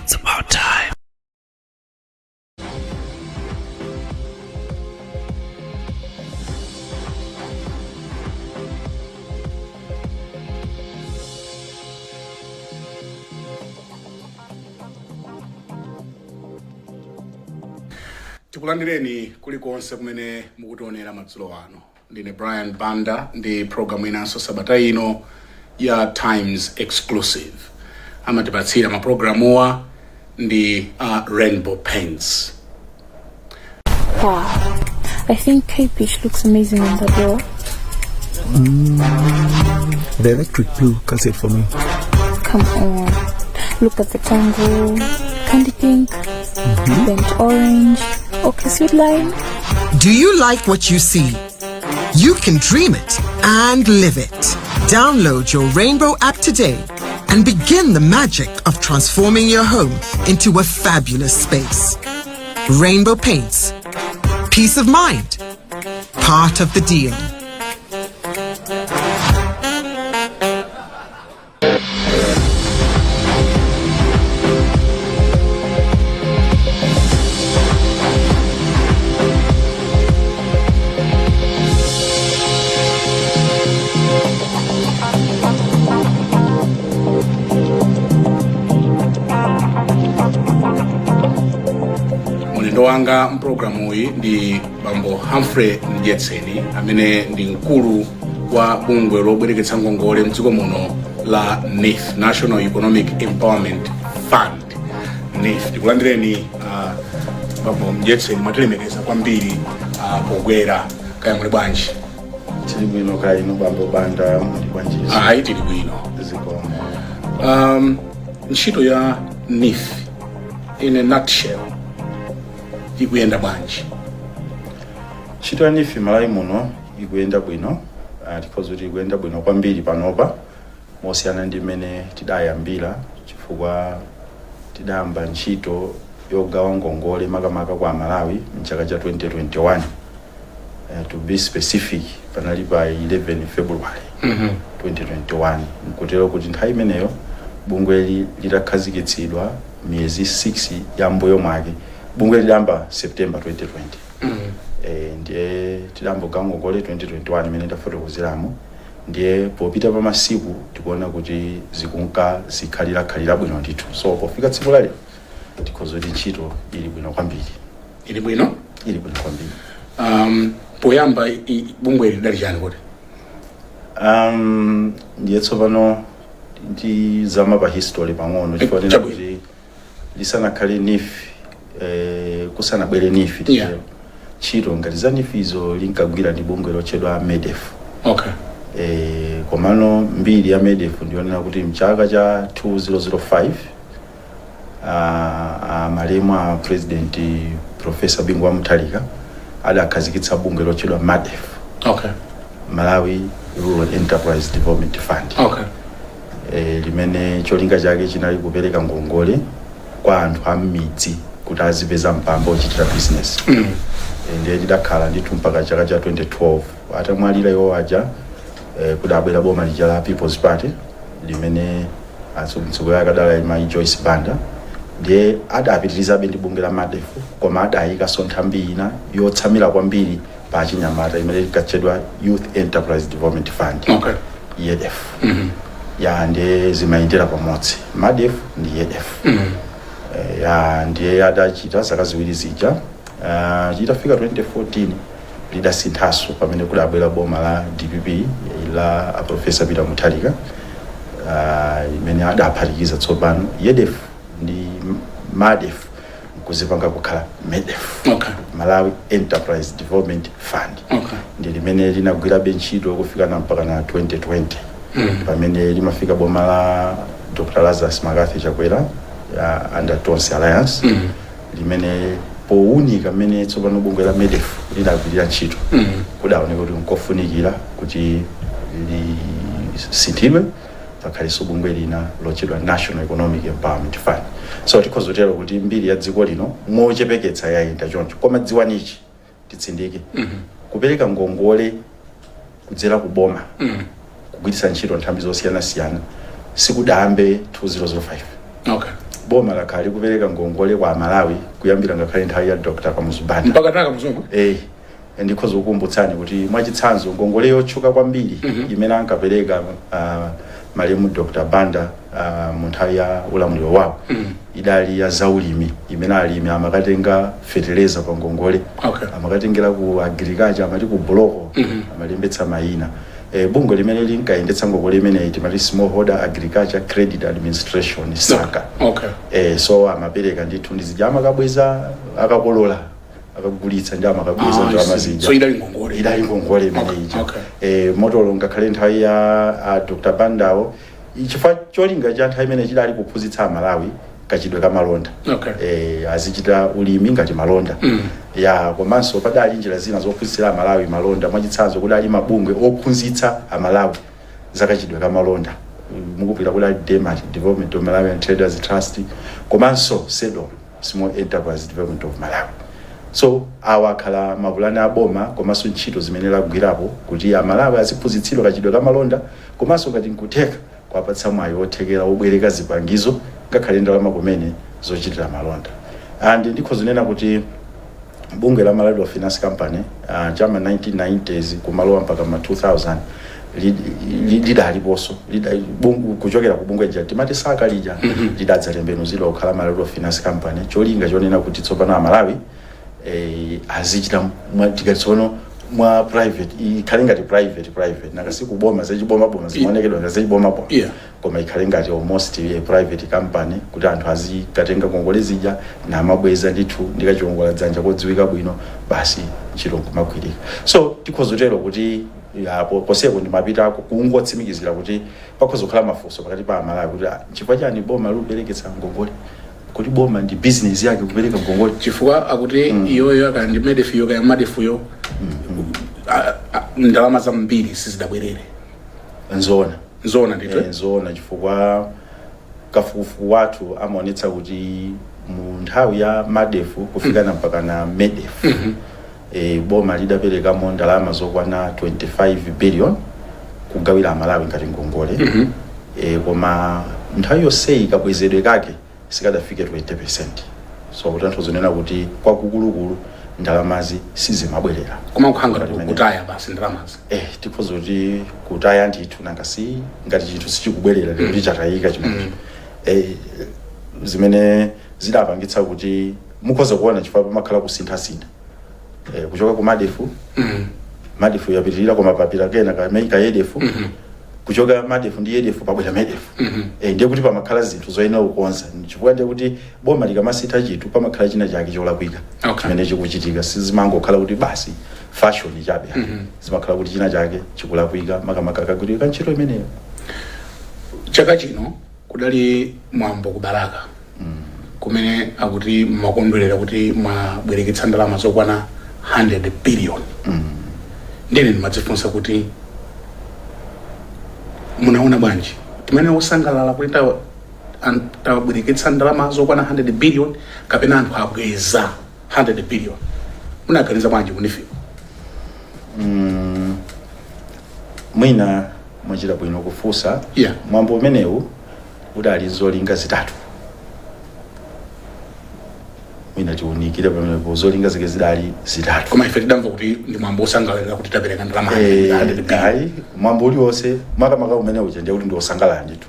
It's about time. Tikulandireni kulikonse kumene mukutionera madzulo ano. Ndine Brian Banda ndi programu inanso sabata ino ya Times Exclusive. Amatipatsira mapulogalamuwa ndi a Rainbow Paints. Wow. I think Cape Beach looks amazing on the door. The electric blue cuts it for me. Come on. Look at the tango, candy pink, burnt orange, okay, sweet lime. Do you like what you see? You can dream it and live it. Download your Rainbow app today and begin the magic of transforming your home into a fabulous space. Rainbow Paints. Peace of mind. Part of the deal. Mlendo wanga mpulogalamu iyi ndi Bambo Humphrey Mdyetseni, amene ndi mkulu wa bungwe lobwereketsa ngongole mdziko muno la NEEF, National Economic Empowerment Fund, NEEF. Tikulandireni, Bambo Mdyetseni. Mwatilemekeza kwambiri pobwera. Kaya muli bwanji? Tili bwino, kaya inu Bambo Banda, muli bwanji? Ayi, tili bwino. Zikomo. Ntchito ya NEEF in a nutshell ikuyenda bwanji? Ntchito ya NEEF Malawi muno ikuyenda bwino. Tikhoza kuti ikuyenda bwino kwambiri panopa mosiyana ndi mmene tidayambira, chifukwa tidayamba ntchito yogawa ngongole makamaka kwa Malawi mchaka cha 2021. To be specific, panali pa 11 February 2021. Nkutero kuti nthawi imeneyo bungweli litakhazikitsidwa miyezi 6 ya mbuyo mwake. Bungwe lidayamba September 2020. Ndiye tidayamba kugawa ngongole 2021 imene ndafotokozeramo. Ndiye popita pa masiku tikuona kuti zikunka zikhalira bwino ndithu. So pofika tsiku lalero tikhoza kuti ntchito ili bwino kwambiri. Ili bwino? Ili bwino kwambiri. Poyamba bungwe lidali chani kuti? Ndiye tsopano ndizama pa history pang'ono, chifukwa nena Chabwino. kuti lisanakhale NEEF, kusanabwere NEEF, titero, ntchito ngati za NEEF izo linkagwira ndi bungwe lotchedwa MEDEF. Komano mbiri ya MEDEF ndionena kuti mchaka cha 2005 malemu a President Professor Bingu wa Mutharika adakhazikitsa bungwe lotchedwa MARDEF, Malawi Rural Enterprise Development Fund, limene cholinga chake chinali kupereka ngongole kwa anthu a m'midzi kuti azipeza mpamba ochitira business. Ndiye lidakhala ndithu mpaka chaka cha 2012. Atamwalira iwo aja, kudabwera boma lija la People's Party limene mtsogoleri akadali Mayi Joyce Banda. Ndiye adapitirizabe ndi bungwe la MARDEF, koma adayikanso nthambi ina yotsamira kwambiri pa achinyamata imene ikatchedwa Youth Enterprise Development Fund, YEDEF. Ya, ndiye zimayendera pamodzi, MARDEF ndi YEDEF. Ya, ndiye adachita zaka 2 zija. Chitafika 2014 lidasinthanso pamene kudabwera boma la DPP la a Professor Peter Mutharika, imene adaphatikiza tsopano YEDEF ndi MARDEF kuzipanga kukhala MEDEF, Malawi Enterprise Development Fund. Ndi limene linagwirabe ntchito kufika na mpaka na 2020, pamene limafika boma la Dr Lazarus McCarthy Chakwera ya under Tonse Alliance, limene powunika mmene tsopano bungwe la MEDEF lidagwirira ntchito, kudaoneka kuti nkofunikira kuti lisinthidwe, pakhalenso bungwe lina lotchedwa National Economic Empowerment Fund. So tikhoza kutero kuti mbiri ya dziko lino mochepeketsa yayenda choncho. Koma dziwanichi, titsindike, kupereka ngongole kudzera ku boma, kugwiritsa ntchito nthambi zosiyanasiyana, sikudayambe 2005. Boma lakhala likupereka ngongole kwa Amalawi kuyambira ngakhale nthawi ya Dr Kamuzu Banda. Mpaka taka mzungu. Ndikhoza kukumbutsani kuti mwachitsanzo ngongole yotchuka kwambiri imene ankapereka malemu Dr Banda mu nthawi ya ulamuliro wawo idali ya zaulimi, imene alimi amakatenga feteleza pa ngongole, amakatengera ku agriculture, amati ku block, amalembetsa mayina. Bungwe limene linkayendetsa ngongole imeneyi timati Smallholder Agriculture Credit Administration, SACA. So amapereka ndithu, ndizija amakabweza akakolola, akagulitsa ndi amakabweza ndalama I see. zija. So idali ngongole. Idali ngongole imene ija. Motolo ngakhale nthawi ya Dr Bandawo, chifukwa cholinga cha nthawi imene chidali kuphunzitsa Amalawi kachidwe ka malonda, azichita ulimi ngati malonda. Ya, komanso padali njira zina zophunzitsira Amalawi malonda. Mwachitsanzo, kudali mabungwe ophunzitsa Amalawi zakachidwe ka malonda. Mukupita kudali DEMAT, Development of Malawian Traders Trust, komanso SEDOM, Small Enterprise Development of Malawi. So awa akhala mapulani aboma komanso ntchito zimene lagwirapo kuti Amalawi aziphunzitsidwa kachidwe ka malonda, komanso ngati nkutheka kuwapatsa mwayi wothekera wobwereka zipangizo ngakhale ndalama kumene zochitira malonda. And ndikhoza kunena kuti bungwe la Malawi Finance Company chama 1990s kumalowa mpaka ma 2000 lidaliponso. Kuchokera ku bungwe lija timati SACA lija, lidadzatembenuzidwa kukhala Malawi Finance Company, cholinga chonena kuti tsopano Amalawi azichita tikati tsono mwa private, ikhale ngati private nakasi kuboma, zachibomaboma zimaonekedwa ngati zachibomaboma, koma ikhale ngati almost a private company, kuti anthu azikatenga ngongole zija namabweza ndithu ndikachiwongola dzanja kodziwika bwino, basi, ntchito nkumagwirika. So tikhoza kutero kuti apo poseko ndimapitako kungotsimikizira kuti pakhoza kukhala mafunso pakati pa Amalawi kuti, ah, nchifukwa chani boma likupereketsa ngongole? Kuti boma ndi business yake kupereka ngongole? Chifukwa akuti iyoyo akaya ndi MEDEF yo, kaya MARDEF yo, ndalama zambiri sizidabwerere. Nzoona. Nzoona ndithu. Nzoona, chifukwa kafukufuku wathu amaonetsa kuti mu nthawi ya MARDEF kufikana mpaka na MEDEF, boma lidaperekamo ndalama zokwana 25 billion kugawira Amalawi ngati ngongole, koma nthawi yonseyi kabwezedwe kake sikadafike 20. So kutanthauza zonena kuti kwakukulukulu ndalamazi sizimabwerera. Koma kukhanga kutaya basi ndalamazi. Tikhoza kuti kutaya ndithu, nanga si ngati chinthu sichikubwerera ndikuti chatayika chimenecho. Zimene zidapangitsa kuti mukhoza kuona, chifukwa pamakhala kusinthasintha, kuchoka ku MARDEF, MARDEF yapitirira, koma papita kena ka YEDEF, kuchoka MARDEF ndi YEDEF pabwera MEDEF. Ndiye kuti pamakhala zinthu zoyenera kukonza, chifukwa ndiye kuti boma likamasintha chinthu pamakhala china chake cholakwika chimene chikuchitika. Sizimangokhala kuti basi fashion chabe, zimakhala kuti china chake chikulakwika, makamaka kagwiridwe ka ntchito imeneyo. Chaka chino kudali mwambo ku Balaka kumene akuti makondwerera kuti mwabwereketsa ndalama zokwana 100 billion. Ndine ndimadzifunsa kuti munaona bwanji timene osangalala kuti tabwereketsa ndalama zokwana 100 billion, kapena anthu abweza 100 billion? Munaganiza bwanji ku NEEF ko? Mwina mwachita bwino kufunsa. Mwambo umenewu udali zolinga zitatu. Mwina tiunikire pamenepo, zolinga zake zidali zitatu. Koma ife tidamva kuti ndi mwambo osangalalira kuti tapereka ndalama 100 billion. Ayi, mwambo uliwonse, makamaka umene uja, ndiye kuti ndi osangalala ndithu.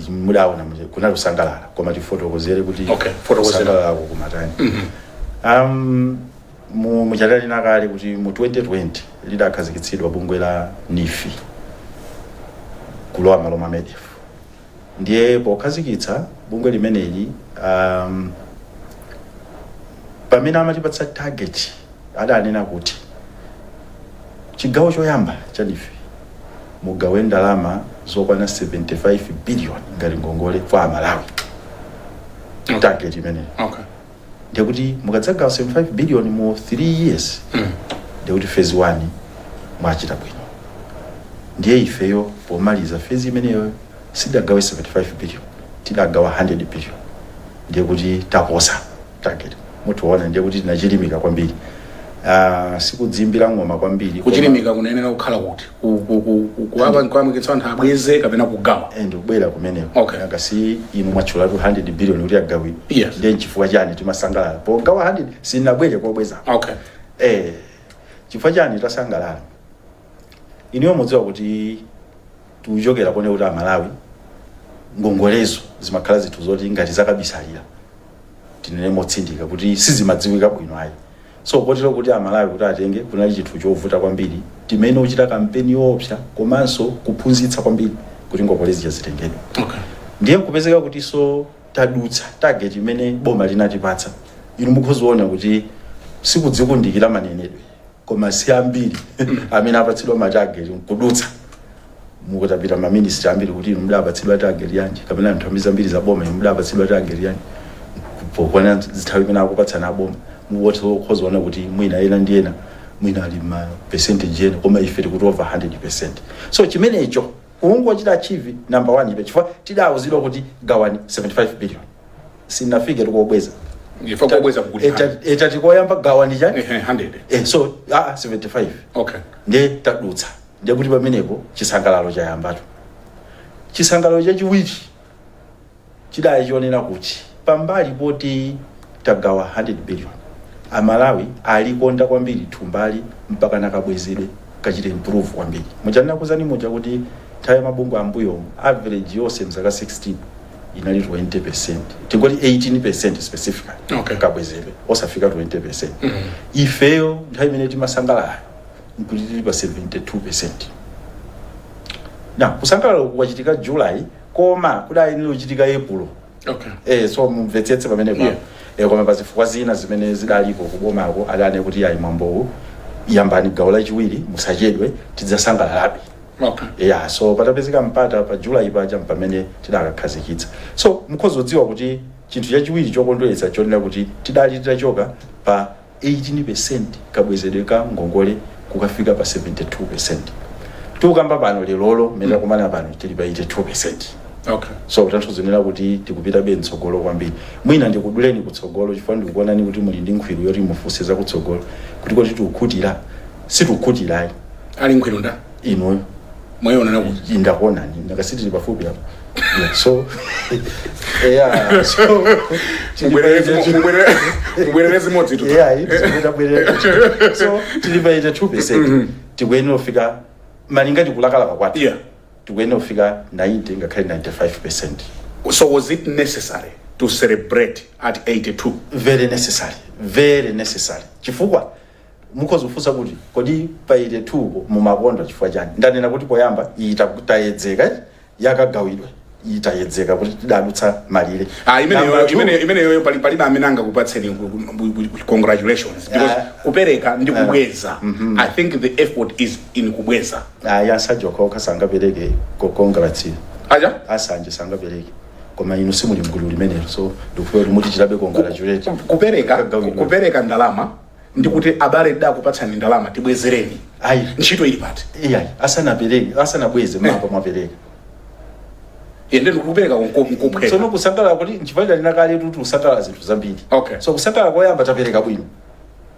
Ichi mudaona kunali kusangalala, koma tifotokozere kuti Okay, fotokozera. kusangalalako kumatani. Mu muchatali nakale kuti mu 2020 lidakhazikitsidwa bungwe la NEEF kulowa malo mwa MEDEF. Ndiye pokhazikitsa bungwe limeneli, pamene amatipatsa target adanena kuti chigawo choyamba cha NEEF mugawe ndalama zokwana 75 billion ngati ngongole kwa Amalawi. Target imeneyi. Ndikuti mukadzagawa 75 billion mu 3 years, ndikuti phase 1 mwachita bwino. Ndiye ifeyo pomaliza phase imeneyo sidagawe 75 billion, tidagawa 100 billion. Ndiye kuti taposa target, mutiona, ndiye kuti tinachilimika kwambiri. Sikudzimbira ng'oma kwambiri. Kuchilimika kunayenera kukhala kuti kuyamikitsa anthu abweze kapena kugawa? Ndikubwera kumeneko. Okay. Nanga si inu mwatchulatu 100 billion kuti agawidwe? Yes. Ndiye nchifukwa chani timasangalala pogawa 100? Sinabwere kobweza. Chifukwa chani tasangalala? Inuyo mudziwa kuti tikuchokera kone kuti Amalawi ngongolezo zimakhala zinthu zoti ngati zakabisalira, tinene motsindika kuti sizimadziwika bwino ayi. So kotero kuti Amalawi kuti atenge kunali chinthu chovuta kwambiri, timene uchita kampeni yoopsa komanso kuphunzitsa kwambiri kuti ngongole zija zitengedwe. Ndiye kupezeka kuti so tadutsa target imene boma linatipatsa. Inu mukhoziona kuti sikudzikundikira manenedwe, koma si ambiri amene apatsidwa ma target nkudutsa. Mukutapita ma ministry ambiri kuti inu mudapatsidwa target yanji, kapena nthambi zambiri za boma, inu mudapatsidwa target yanji, pokwana zithawi imene akupatsana aboma, mukhoziona kuti mwina ena ndi ena mwina ali ma percentage ena, koma ife tikuti over 100. So chimenecho kungochita achieve number one ipe, chifukwa tidawuzidwa kuti gawani 75 billion, sinafike tikobweza. Ife kobweza kukuli Etati koyamba gawani chani? 100. So 75. Ndiye tadutsa, ndiye kuti pamenepo chisangalalo chayambatu. Chisangalalo chachiwiri chidali chonena kuti pambali poti tagawa 100 billion, Amalawi alikonda kwambiri thumbali mpaka nakabwezedwe kachite improve kwambiri. Muchanakuzani muja kuti nthawi ya mabungwe ambuyo average yonse mzaka 16 inali 20, tingoti 18 specifically, kabwezedwe osafika 20. Ifeyo nthawi imene timasangalala nkuti tili pa 72. Na kusangalala kwachitika July, koma kudali kuchitika April. So mumvetsetse pamene koma pazifukwa zina zimene zidalipo kubomako adane kuti ayi, mwambowu yambani gawo lachiwiri, musachedwe, tidzasangalalabe. Yeah, so patapezeka mpata pa July paja pamene tidakakhazikitsa. So mukhoza kudziwa kuti chinthu chachiwiri chokondweretsa chonena kuti tidali titachoka pa 18 kabwezedwe ka ngongole kukafika pa 72. Tikukamba pano lelolo mmene takumana pano tili pa 82. So kutanthauza kuti tikupitabe mtsogolo kwambiri. Mwina ndikuduleni kutsogolo chifukwa ndikuonani kuti muli ndi nkhwiru yoti mufunse za kutsogolo kuti kodi tikukhutira, situkhutirayi. Ali nkhwiru nda? Inuyo. Mwayiona kuti? Ndakuonani, ndakasitili pafupi apo. Yeah, so yeah, so tili pa 82. Mubwerere zimodzi tu. Yeah, bwerera. So tili pa 82, tikuyenera kufika malinga ndikulakalaka kwathu, tikuyenera kufika 90 ngakhale 95. So was it necessary to celebrate at 82? Very necessary, very necessary, chifukwa mukhoza kufunsa kuti kodi pa 82 po mumakondwa chifukwa chani? Ndanena kuti poyamba iyi tayedzeka yakagawidwe, iyi tayedzeka kuti tidadutsa malire. Imeneyo Number two, imeneyo palibe amene angakupatseni congratulations because kupereka ndi kubweza, I think the effort is in kubweza. Ayi, asanje okhaokha sangapereke congrats. Aja. Asanje sangapereke, koma inu simuli mgulu limenelo, so ndikufuna kuti mutichitabe congratulate. Kupereka Kagawidwe. Kupereka ndalama ndi kuti abale dakupatsani ndalama, tibwezereni. Ayi. Ntchito ili pati? Iyayi, asanapereke, asanabweze mapa mwapereka. Ende ndikupereka nkuphweka. Tsono kusangalala kuti nchifukwa chanena kale kuti kusangalala zinthu zambiri. So kusangalala koyamba tapereka bwino,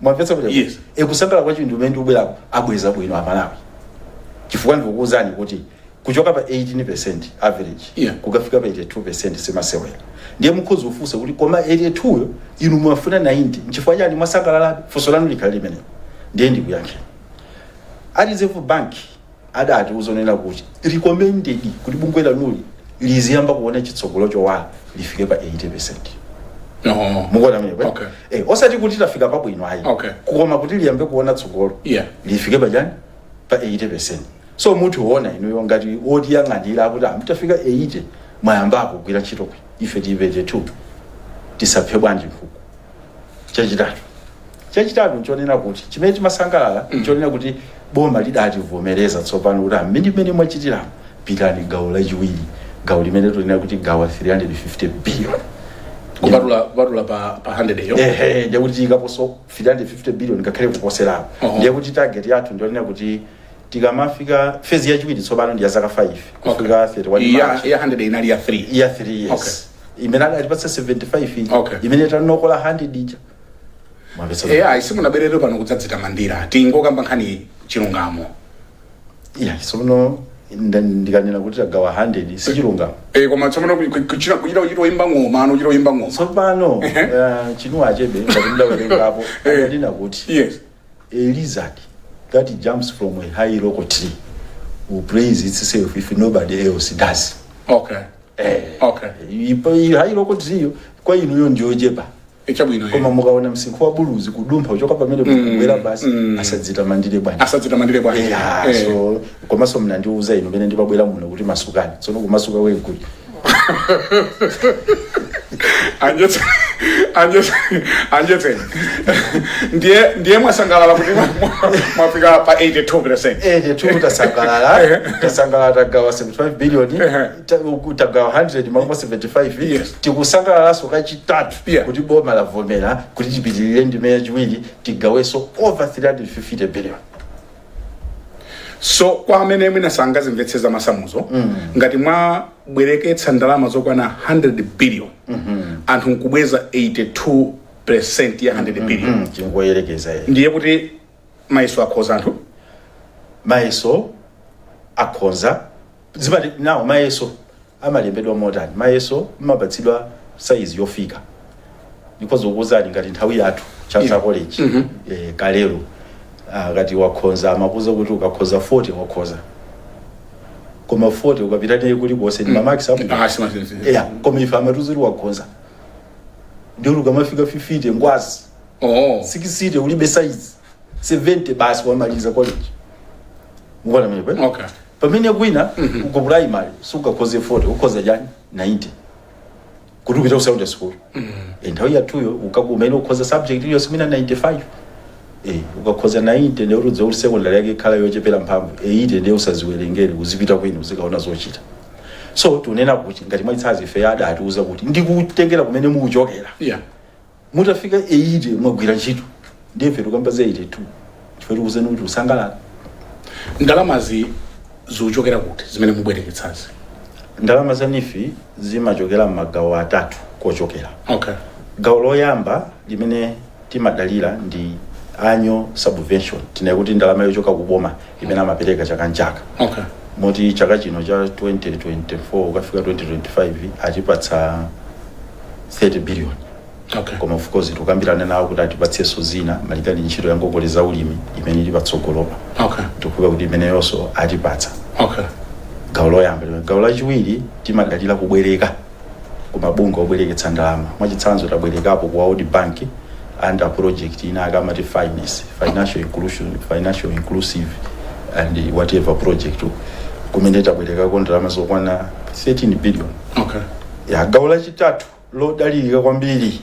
mwamvetsa kuti? Yes. Kusangalala kwachiwiri umene ndikubwerako, abweza bwino Amalawi, chifukwa ndikukuwuzani kuti kuchoka pa 18 average kukafika pa 82 simasewera. Ndiye mukhoza kufunsa kuti koma 82 yo inu mwafuna 90, nchifukwa chani mwasangalalabe? Funso lanu likhale limenelo, ndiye ndikuyankheni. A Reserve Bank adati uzonena kuti recommended kuti bungwe lanuli liziyamba kuona chitsogolo chowala lifike pa 80. No. Mukuona mene? Okay. Osati kuti tafika pabwino ayi, koma kuti liyambe kuona tsogolo lifike pachani? Pa 80. So munthu uona inuyo ngati wotiyang'anira kuti amutafika 80 mwayambako kugwira ntchito kwe, ife tili 82, tisaphe bwanji nkhuku? Chachitatu nchonena kuti chimene timasangalala nchonena kuti boma lidativomereza tsopano kuti amene mmene mwachitiramo, pitani gawo lachiwiri, gawo limene tonena kuti gawa 350 billion. Kupatula pa 100 yo. Ehe, ndiye kuti tiyikaponso 350 billion ngakhale kuposerapo. Ndiye kuti target yathu ndionena kuti tikamafika phase yachiwiri tsopano ndi ya zaka 5 kufika 31 March. Ya 100 inali ya 3? Ya 3 years. Imene adatipatsa 75 ija, imene tanokola 100 ija. Mwamvetsa? Ayi, simunabwerere pano kudzadzitamandira, tingokamba nkhani chilungamo. Yeah, sono ndikanena kuti tagawa 100 sichilungamo. Koma tsopano kuchita kuimba ng'oma ano, kuchita kuimba ng'oma. Tsopano Chinua Achebe, ngati mudawerengapo, adanena kuti a lizard that jumps from a high rock tree will praise itself if nobody else does. Ipo high rock tree yo kwa inuyo ndiyochepa. Chabwino. Koma mukaona msinkhu wa buluzi kudumpha kuchoka pamene kugwera pasi, asadzitamandire bwanji? Asadzitamandire bwanji? Yeah. So komanso mnandiuza inu mene ndimabwera muno kuti masukani. Tsono kumasuka kwenkuti? Anjetseni, ndiye mwasangalala kuti mwafika pa 82%? Eh, tasangalala, tasangalala. Tagawa 75 billion. Tagawa 100 mambo 75. Tikusangalalaso kachitatu kuti boma lavomera kuti tipitirire ndime yachiwiri, tigawenso over 350 billion. So kwa amene mwina sangazimvetse za masamuzo, ngati mwabwereketsa ndalama zokwana 100 billion, anthu nkubweza 82% ya 100 billion, Chingoyerekeza ye. Ndiye kuti mayeso akhoza anthu? Mayeso akhonza. Zimati nawo mayeso amalembedwa motani? Mayeso mmapatsidwa saizi yofika. Ndikhoza kukuwuzani, ngati nthawi yathu Chancellor College, kalero akati wakhonza amakuza kuti ukakhoza 40 wakhoza, koma 40 ukapita naye kulikonse ndi ma marks abwino. Ah, Yeah, koma ife amatiuza kuti wakhoza ndiye ukamafika 50 ngwazi, 60 ulibe size, 70 basi wamaliza college. Mukuona mene pene? Okay. Pamene kwina uko primary sukakhoze 40, ukhoza chani? 90 kuti upite ku secondary school. Nthawi yathuyo ukakumene ukhoza subject iliyonse mwina 95, ukakhoza 90 ndiye kuti udziwe kuti secondary yake ikhala yochepera mphamvu. 80 ndiye usaziwerengere, uzipita kwina uzikaona zochita. So tunena kuti ngati mwachitsanzo ife adatiuza kuti ndikutengera kumene mukuchokera, mutafika 80 mwagwira ntchito. Ndiye ife tikamba za 82 chifukwa tikuuzeni kuti usangalala. Ndalamazi zikuchokera kuti, zimene mubwereketsazi? Ndalama za NEEF zimachokera m'magawo atatu kochokera. Gawo loyamba limene timadalira ndi annual subvention, tinene kuti ndalama yochoka kuboma imene amapereka chaka nchaka. Moti chaka chino cha 2024 ukafika 2025 atipatsa 30 billion. Koma of course tikukambirana nawo kuti atipatsenso zina malingana ndi ntchito ya ngongole za ulimi imene ili patsogolopa. Tikukhulupirira kuti imeneyonso atipatsa. Gawo loyamba limene. Gawo lachiwiri timadalira kubwereka kumabungwe obwereketsa ndalama. Mwachitsanzo, tabwerekapo ku World Bank under project ina akamati finance, financial inclusion, financial inclusive and whatever project, kumene tabwerekako ndalama zokwana 13 billion. Ya, gawo lachitatu lodalirika kwambiri,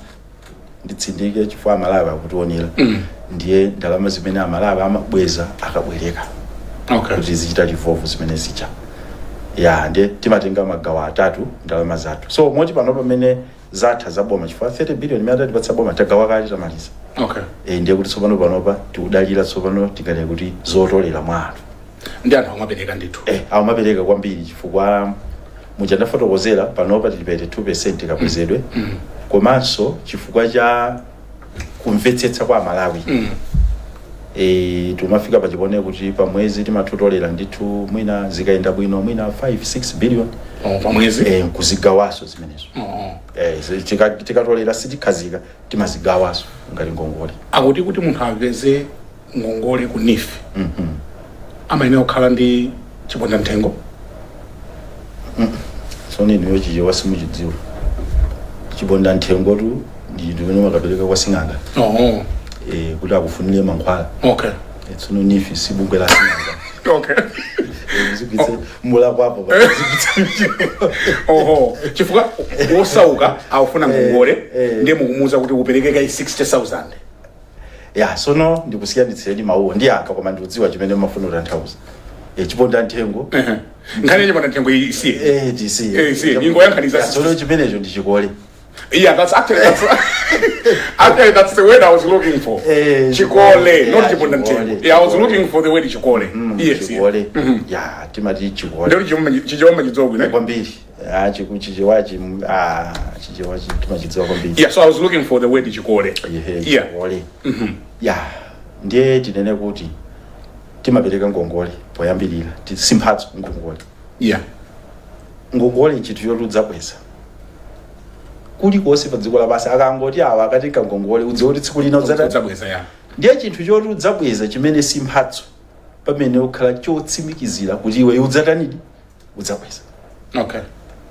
nditsindike chifukwa Amalawi akutionera, ndiye ndalama zimene Amalawi amabweza akabwereka kuti zichita revolve zimene zija. Ya, ndiye timatenga magawo atatu ndalama zathu. So moti pano pamene zatha zaboma, chifukwa 30 billion imene atatipatsa boma tagawa kale, tamaliza. Ndiye kuti tsopano panopa tikudalira tsopano tinganene kuti zotolera mwa anthu. Ndi anthu amapereka ndithu? Amapereka kwambiri, chifukwa muja ndafotokozera, panopa tili pa 82% kabwezedwe, komanso chifukwa cha kumvetsetsa kwa Amalawi, tumafika pachipone kuti pamwezi timatotolera ndithu mwina zikayenda bwino mwina 5 6 billion. Oh, pamwezi? Nkuzigawaso zimenezo. Tikatolera sitikhazika, timazigawaso ngati ngongole. Akuti kuti munthu apeze ngongole ku NEEF amayenera kukhala ndi chiponda mthengo? Tsono inuyo Chichewa simuchidziwa. Chiponda mthengotu ndi chinthu chimene makapereka kwa sing'anga kuti akufunire mankhwala. Tsono NEEF si bungwe la sing'anga. Muzigwitse mulakwapo pa muzigwitse. Oho, chifukwa wosauka akufuna ngongole, ndiye mukumuuza kuti upereke kai 60,000. Ya, sono ndikusiyanitsireni mawuwo. Ndiyankha, koma ndikudziwa chimene mafuna kutanthauza. Chiponda mthengo. Ehe. Nkhani ya chiponda mthengo isiye. Tisiye. Isiye. Ingoyankhaniza. Ya, tsono chimenecho ndi chikole. Yeah, that's actually that's the word I was looking for. Chikole, not chiponda chikole, mthengo. Yeah, I was chikole. looking for the word chikole. Yes. Chikole. Ya, timati chikole. Ndoli chichoma chidzogwi, ne? Kwambiri. Ah, Chichewachi, ah, Chichewachi timachidziwa kwambiri. Yeah, so I was looking for the word chikole. Ehe, chikole. Ya, ndiye tinene kuti timapereka ngongole poyambirira, si mphatso ngongole. Ngongole chinthu choti udzabweza. Kulikonse pa dziko lapansi, akangoti awa akatenga ngongole, udziwe kuti tsiku lina udzatani? Udzabweza, ya. Ndiye chinthu choti udzabweza chimene si mphatso, pamene ukhala chotsimikizira kuti iwe udzatanidi, udzabweza.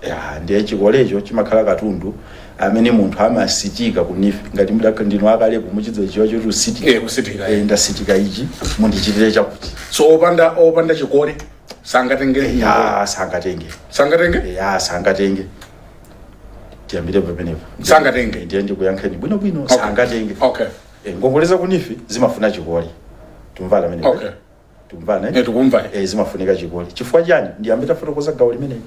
Ya, ndiye chikolecho chimakhala katundu amene munthu amasitika ku NEEF. Ngati mudakha ndinu akalepo, muchidziwa chiwa choti usitika. Eh, kusitika. Ndasitika ichi, mundichitire chakuti. So opanda chikole sangatenge ngongole? Ya, sangatenge. Sangatenge? Ya, sangatenge. Tiyambire pamenepo. Sangatenge. Ndiye ndikuyankheni bwinobwino. Sangatenge. Ngongole za ku NEEF zimafuna chikole. Tumvana pamenepo? Okay. Tumvana, eh? Eh, tikumva. Zimafunika chikole chifukwa chani? Ndiyambe tafotokoza gawo limeneli.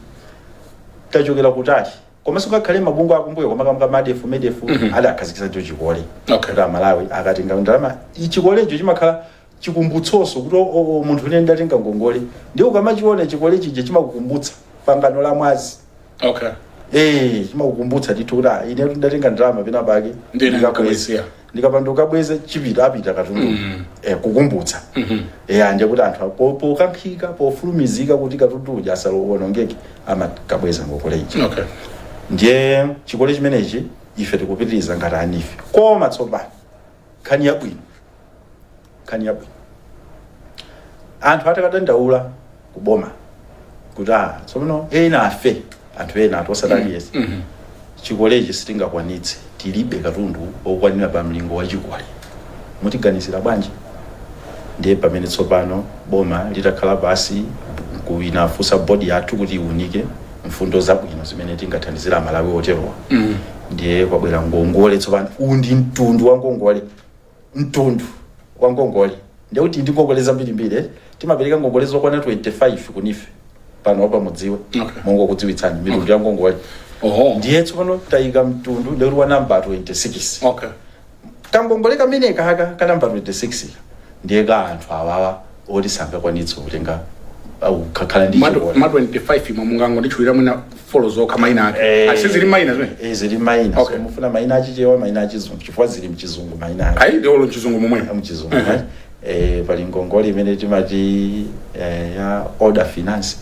Tachokera kutali, komanso ngakhale mabungwe akumbuyo, koma kamba MARDEF, MEDEF, adakhazikitsa cho chikole kuti Amalawi akatenga ndalama, chikolecho chimakhala chikumbutsoso kuti oh, munthu ine ndatenga ngongole. Ndiye ukamachiona chikole chija, chimakukumbutsa pangano la mwazi. Chimakukumbutsa ndithu kuti, ah, ine ndatenga ndalama pena pake, Ndine ndikabweza. ndikabwezera. Ndikapanda ukabweza, chipita, apita katundu. Kukumbutsa. Ndiye kuti anthu pokankhika, pofulumizika kuti katundu uja asalowonongeke, amakabweza ngongole ija. Ndiye chikole chimenechi ife tikupitiriza ngati a NEEF. Koma tsopano nkhani yabwino, nkhani yabwino, anthu atakadandaula kuboma kuti, ah, tsopano ena afe, anthu ena atu, osati aliyense, chikolechi sitingakwanitse, tilibe katundu okwanira pa mlingo wa chikole, mutiganizira bwanji? Ndiye pamene tsopano boma litakhala pasi, kuinafunsa bodi yathu kuti iunike mfundo zabwino zimene tingathandizira Amalawi oterowa. Ndiye kwabwera ngongole tsopano. Uwu ndi mtundu wa ngongole, mtundu wa ngongole. Ndiye kuti ndi ngongole zambirimbiri, eh? Timapereka ngongole zokwana 25 ku NEEF pano pa, mudziwe. Mongokudziwitsani mitundu ya ngongole. Ndiye tsopano tayika mtundu, ndiye kuti wa namba 26. Kangongole kamene kaka ka namba 26 ndiye ka anthu awawa oti sangakwanitse kutenga au kukhala ndi chikole. Ma 25 imwe mungangonditchulira mwina four zokha, mayina ake? Asi zili mayina zimene? Eh, zili mayina. So mufuna mayina achichewa, mayina achizungu? Chifukwa zili mchizungu mayina ake. Ayi, ndiolo mchizungu momwe. Mchizungu. Pali ngongole imene timati ya order finance.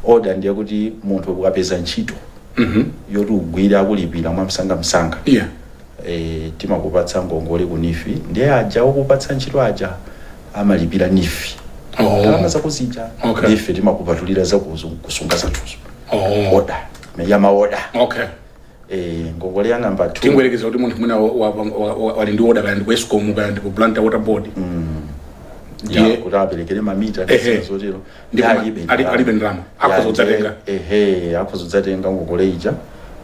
Order ndiye kuti munthu ukapeza ntchito yoti ugwire, akulipira mwamsangamsanga, timakupatsa ngongole ku NEEF. Ndiye aja okupatsa ntchito aja amalipira NEEF ndalama zako zija. NEEF timakupatulira zakuzo, kusunga zathuzo. Order ya ma order. Ngongole ya namba 2. Tingoyerekeza kuti munthu mwina wali ndi order, kaya ndi ku ESCOM, kaya ndi ku Blantyre Water Board. Ya, kuti aperekere mamita zotero. Ndipo Alibe ndalama. Alibe ndalama. Akhoza kudzatenga. Ehe, akhoza kudzatenga ngongole ija,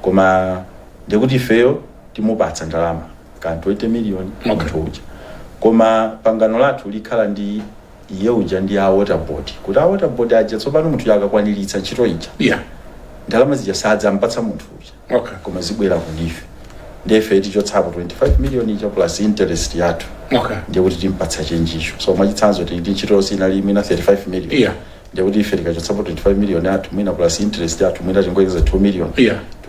koma ndikuti ifeyo timupatsa ndalama ka 20 million munthu uja, koma pangano lathu likhala ndi iye uja ndi a Water Board, kuti a Water Board aja tsopano munthu akakwaniritsa ntchito ija, ndalama zija sadzampatsa munthu uja, koma zibwera ku NEEF. Ndiye tichotsapo 25 million ija plus interest yathu, ndiye kuti timpatsa chenjicho. So mwachitsanzo, tili ndi ntchito yonse inali mwina 35 million, ndiye kuti ife tikachotsapo 25 million yathu mwina plus interest yathu, mwina tingoyeza 2 million,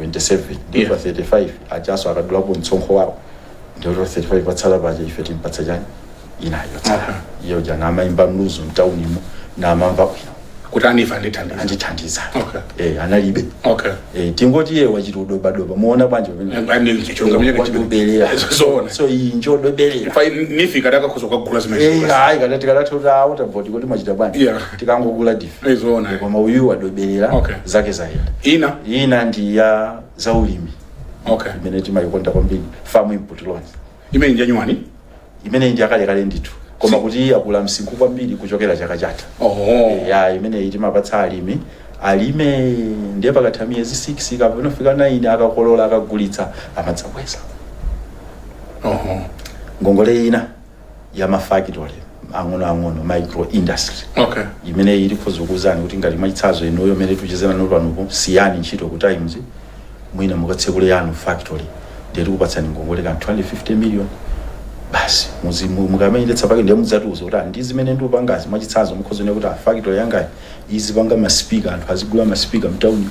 27. Ndiye pa 35 ajaso akadulapo mtsonkho wawo, ndiye kuti pa 35 patsala paja ife timpatsa chani? Inayo tsala. Iye uja namayimba mluzu mtaunimo, namamva bwino kuti a NEEF andithandiza. Andithandiza. Okay. Analibe. Tingoti iye wachita udobadoba, muona bwanji pamene? Chilungamo chake. Wadoberera. Zoona. So iyi njodoberera. Fa NEEF ikadakakhoza kukagula zimene. Hayi, kada tikadati kuti a Water Board kuti mwachita bwanji, tikangogula dife. Zoona. Koma uyu wadoberera, zake zayenda. Ina? Ina ndi ya zaulimi, imene timayikonda kwambiri, farm input loans. Imene ndi yanyuwani? Imene ndi yakalekale ndithu, koma kuti yakula msinkhu kwambiri kuchokera chaka chatha. Ya, imeneyi timapatsa alimi alime, ndiye pakatha miyezi 6 kapena kufika 9, akakolola, akagulitsa, amadzabweza. Ngongole ina ya mafactory ang'onoang'ono, micro industry, imene ili kukuuzani kuti ngati mwachitsanzo inuyo imene tikuchezera nanu panopo, siyani ntchito ku Times, mwina mukatsekule yanu factory, ndiye tikupatsani ngongole ka 250 million. Basi, mukamayendetsa pake, ndiye mudzatiuza kuti, "Ah, ndi zimene ndikupangazi." Mwachitsanzo, mukhoza kuti, "Ah, factory yangayi izipanga ma speaker, anthu azigula ma speaker mtawuni."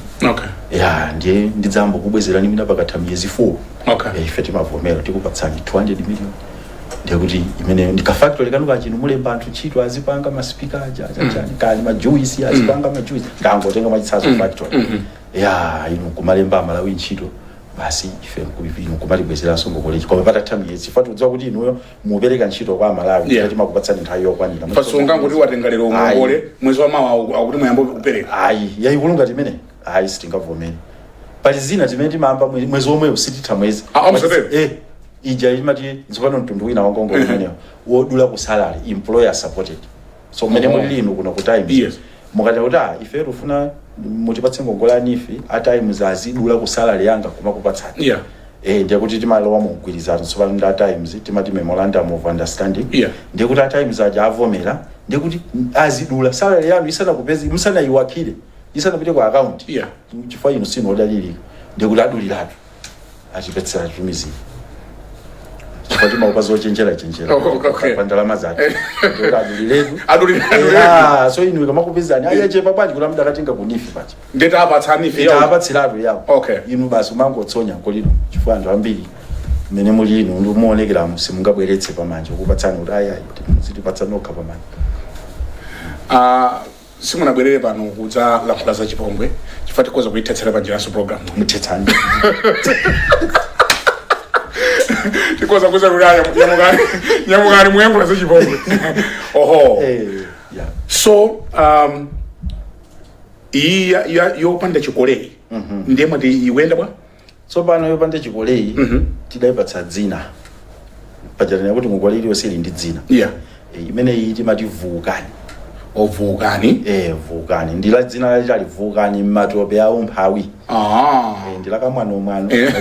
Ya, ndiye ndidzayamba kubwezerani mina pakatha miyezi 4. Ife timavomera, tikupatsani 200 million. Ndiye kuti imene ndi ka factory kanu kachinu, mulemba anthu ntchito, azipanga ma speaker aja, chachani, kani ma juice, azipanga ma juice, ndangotenga mwachitsanzo factory ya inu, kumalemba Amalawi ntchito. Basi, ife inu kumalibwezeranso ngongolechi, koma patatha miyezi, chifukwa tikudziwa kuti inuyo mupereka ntchito kwa Amalawi. Timakupatsani nthawi yokwanira. Pasunga kuti watenga lero ngongole, mwezi wa mawa akuti muyambe kupereka. Ayi, yayikulu ngati imene, ayi, sitingavomere. Pali zina timene timayamba mwezi omweyo, sititha mwezi. Ah, ah, musatero? Eh, ija imati tsopano mtundu wina wa ngongole umenewo wodula ku salary, employer supported. So mmene muli inu kuno ku Times, mukati kuti, "Ah, ife tifuna mutipatse ngongole a NEEF, a Times azidula ku salary yanga kumakupatsani." Eh, ndiye kuti timalowa mu mgwirizano tsopano ndi a Times, timati memorandum of understanding. Ndiye kuti a Times aja avomera, ndiye kuti azidula salary yanu isanakupezi, musanayiwakire, isanapite ku account. Chifukwa inu sinu odalirika, ndiye kuti aduliratu, achipetsera tumizira, chifukwa timaupa zochenjera chenjera pa ndalama zake, ndiye kuti aduliretu. Aduliretu. Ah, so inu ikamakupezani, ayechepa bwanji kuti amudakatenga ku NEEF pacha. Ndeti apatsa NEEF yawo. Apatsiratu yawo. Inu basi umangotsonya nkolino, chifukwa anthu ambiri mmene muli inu ndi muonekeramu simungabweretse pamanja kupatsani kuti ayi ayi, muzitipatsa nokha pamanja. Ah, simunabwerere pano kudza lankhula za chipongwe, chifukwa tikhoza kuyithetsera panjiranso program. Muthetsani. Tikhoza kuza kuti, "Aya, nyamukani, nyamukani, muyankhula za chipongwe." Oho. Eh, yeah. So iyi yopanda chikoleyi ndiye mwati ikuyenda bwa? Tsopano yopanda chikoleyi tidayipatsa dzina pajanena kuti ngongole iliyonse ili ndi dzina. Eh, imene iyi timati Vukani. Ovukani. Eh, Vukani, ndila dzina lachitali, Vukani Mmatope a Umphawi. Eh, ndila kamwano. Abe, eh,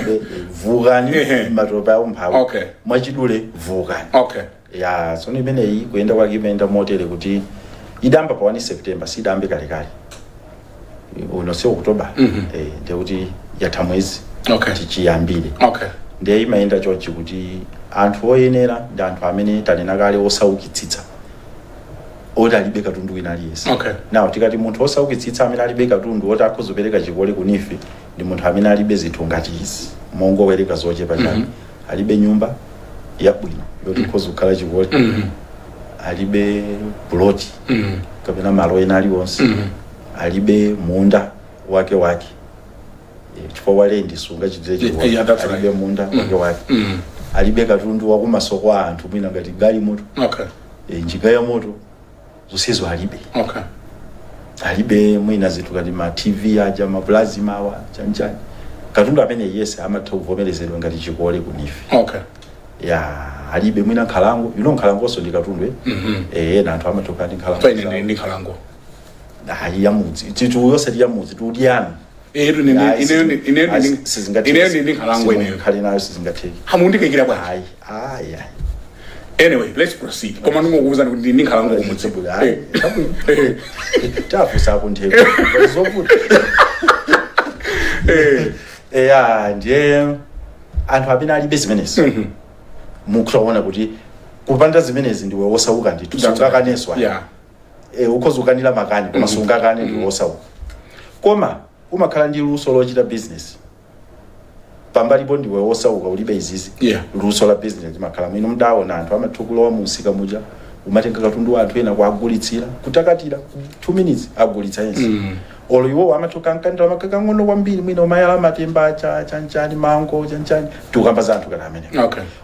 Vukani Mmatope a Umphawi. Mwachidule, Vukani. Ya, tsono imeneyi kuyenda kwake imayenda motere kuti idamba pa 1 September, sidambe kalekale, uno si October. Eh, ndiye kuti yatha mwezi tichiyambire. Ndiye imayenda chonchi kuti anthu oyenera ndi anthu amene tanena kale, osaukitsitsa, oti alibe katundu wina aliyense. Now, tikati munthu osaukitsitsa amene alibe katundu oti akhoza kupereka chikole ku NEEF, ndi munthu amene alibe zinthu ngati izi, mongowereka zochepa chabe: alibe nyumba yabwino yoti ikhoza kukhala chikole, alibe ploti kapena malo ena aliwonse, alibe munda wake wake. Eh, chifukwa walendi sungachitire chikole. Yeah, that's Alibe right. munda wake wake, alibe katundu wakumasoko a anthu, mwina ngati galimoto, njinga ya moto, zonsezo alibe. Alibe mwina zinthu ngati ma TV aja, ma plasma awa, chanchani. Katundu amene yese amatha kuvomerezedwa ngati chikole ku NEEF. Ya, alibe mwina nkhalango, nkhalangonso ndi katundu, eh. Eh, ena anthu amatha ndi nkhalango. Paine ndi nkhalango. Ayi, yamudzi titu yosati yamudzi, tiudiyani. Eh, ineyo ndi nkhalango ineyo. Khali nayo, sizingatheki. Hamundikayikira bwanji? Ayi ayi ayi. Anyway, let's proceed, koma ndingokuwuzani kuti ndi nkhalango kumudzi. Ayi, chabwino, tafusa kuntheko zovuta. Eya, ndiye anthu amene alibe zimenezi, mukutaona kuti kupanda zimenezi ndiwe wosauka ndithu. That's right. Sungakaneso ayi. Ukhoza kukanira makani, koma sungakane, ndiwe wosauka. Koma umakhala ndi luso lochita business pambalipo, ndiwe wosauka, ulibe izizi, luso la business limakhala. Mwino mdaona anthu amatha kulowa mu msika muja, umatenga katundu wa anthu ena kuagulitsira, kutakatira 2 minutes agulitsa yense. Olo iwowo amathoka mkandira makakang'ono kwambiri, mwina umayala matemba, cha chanchani, mango, chanchani. Tikukamba za anthu kana amene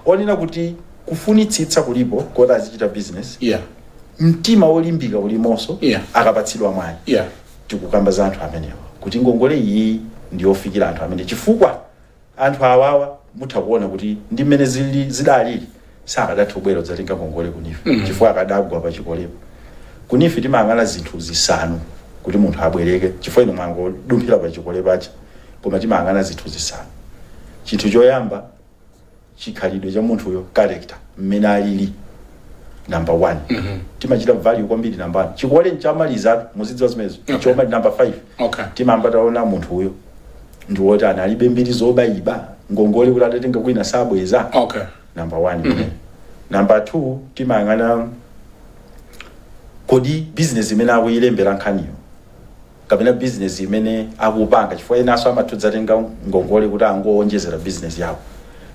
onena kuti kufunitsitsa kulipo koti azichita business, mtima wolimbika ulimonso, akapatsidwa mwayi. Tikukamba za anthu amenewa kuti ngongole iyi ndiyofikira anthu amene, chifukwa anthu awawa mutha kuona kuti ndi mmene zili zidalili, sakadatha kubwera kudzatenga ngongole ku NEEF, chifukwa akadagwa pa chikolepo. Ku NEEF timayang'ana zinthu zisanu kuti munthu abwereke, chifukwa inu mwangodumphira pa chikole pacha, koma timayang'ana zinthu zisanu. Chinthu choyamba, chikhalidwe cha munthuyo, character, mmene alili, number one. Timachita value kwambiri number one. Chikole nchamalizatu, muzidziwa zimenezo. Choma number five. Timayamba taona munthu uyo ndi wotani, alibe mbiri zobayiba ngongole kuti atatenga kwina sabweza. Number one. Number 2, timayang'ana kodi business imene akuyilembera nkhaniyo kapena business imene akupanga, chifukwa enanso amatudzatenga ngongole kuti angowonjezera business yawo,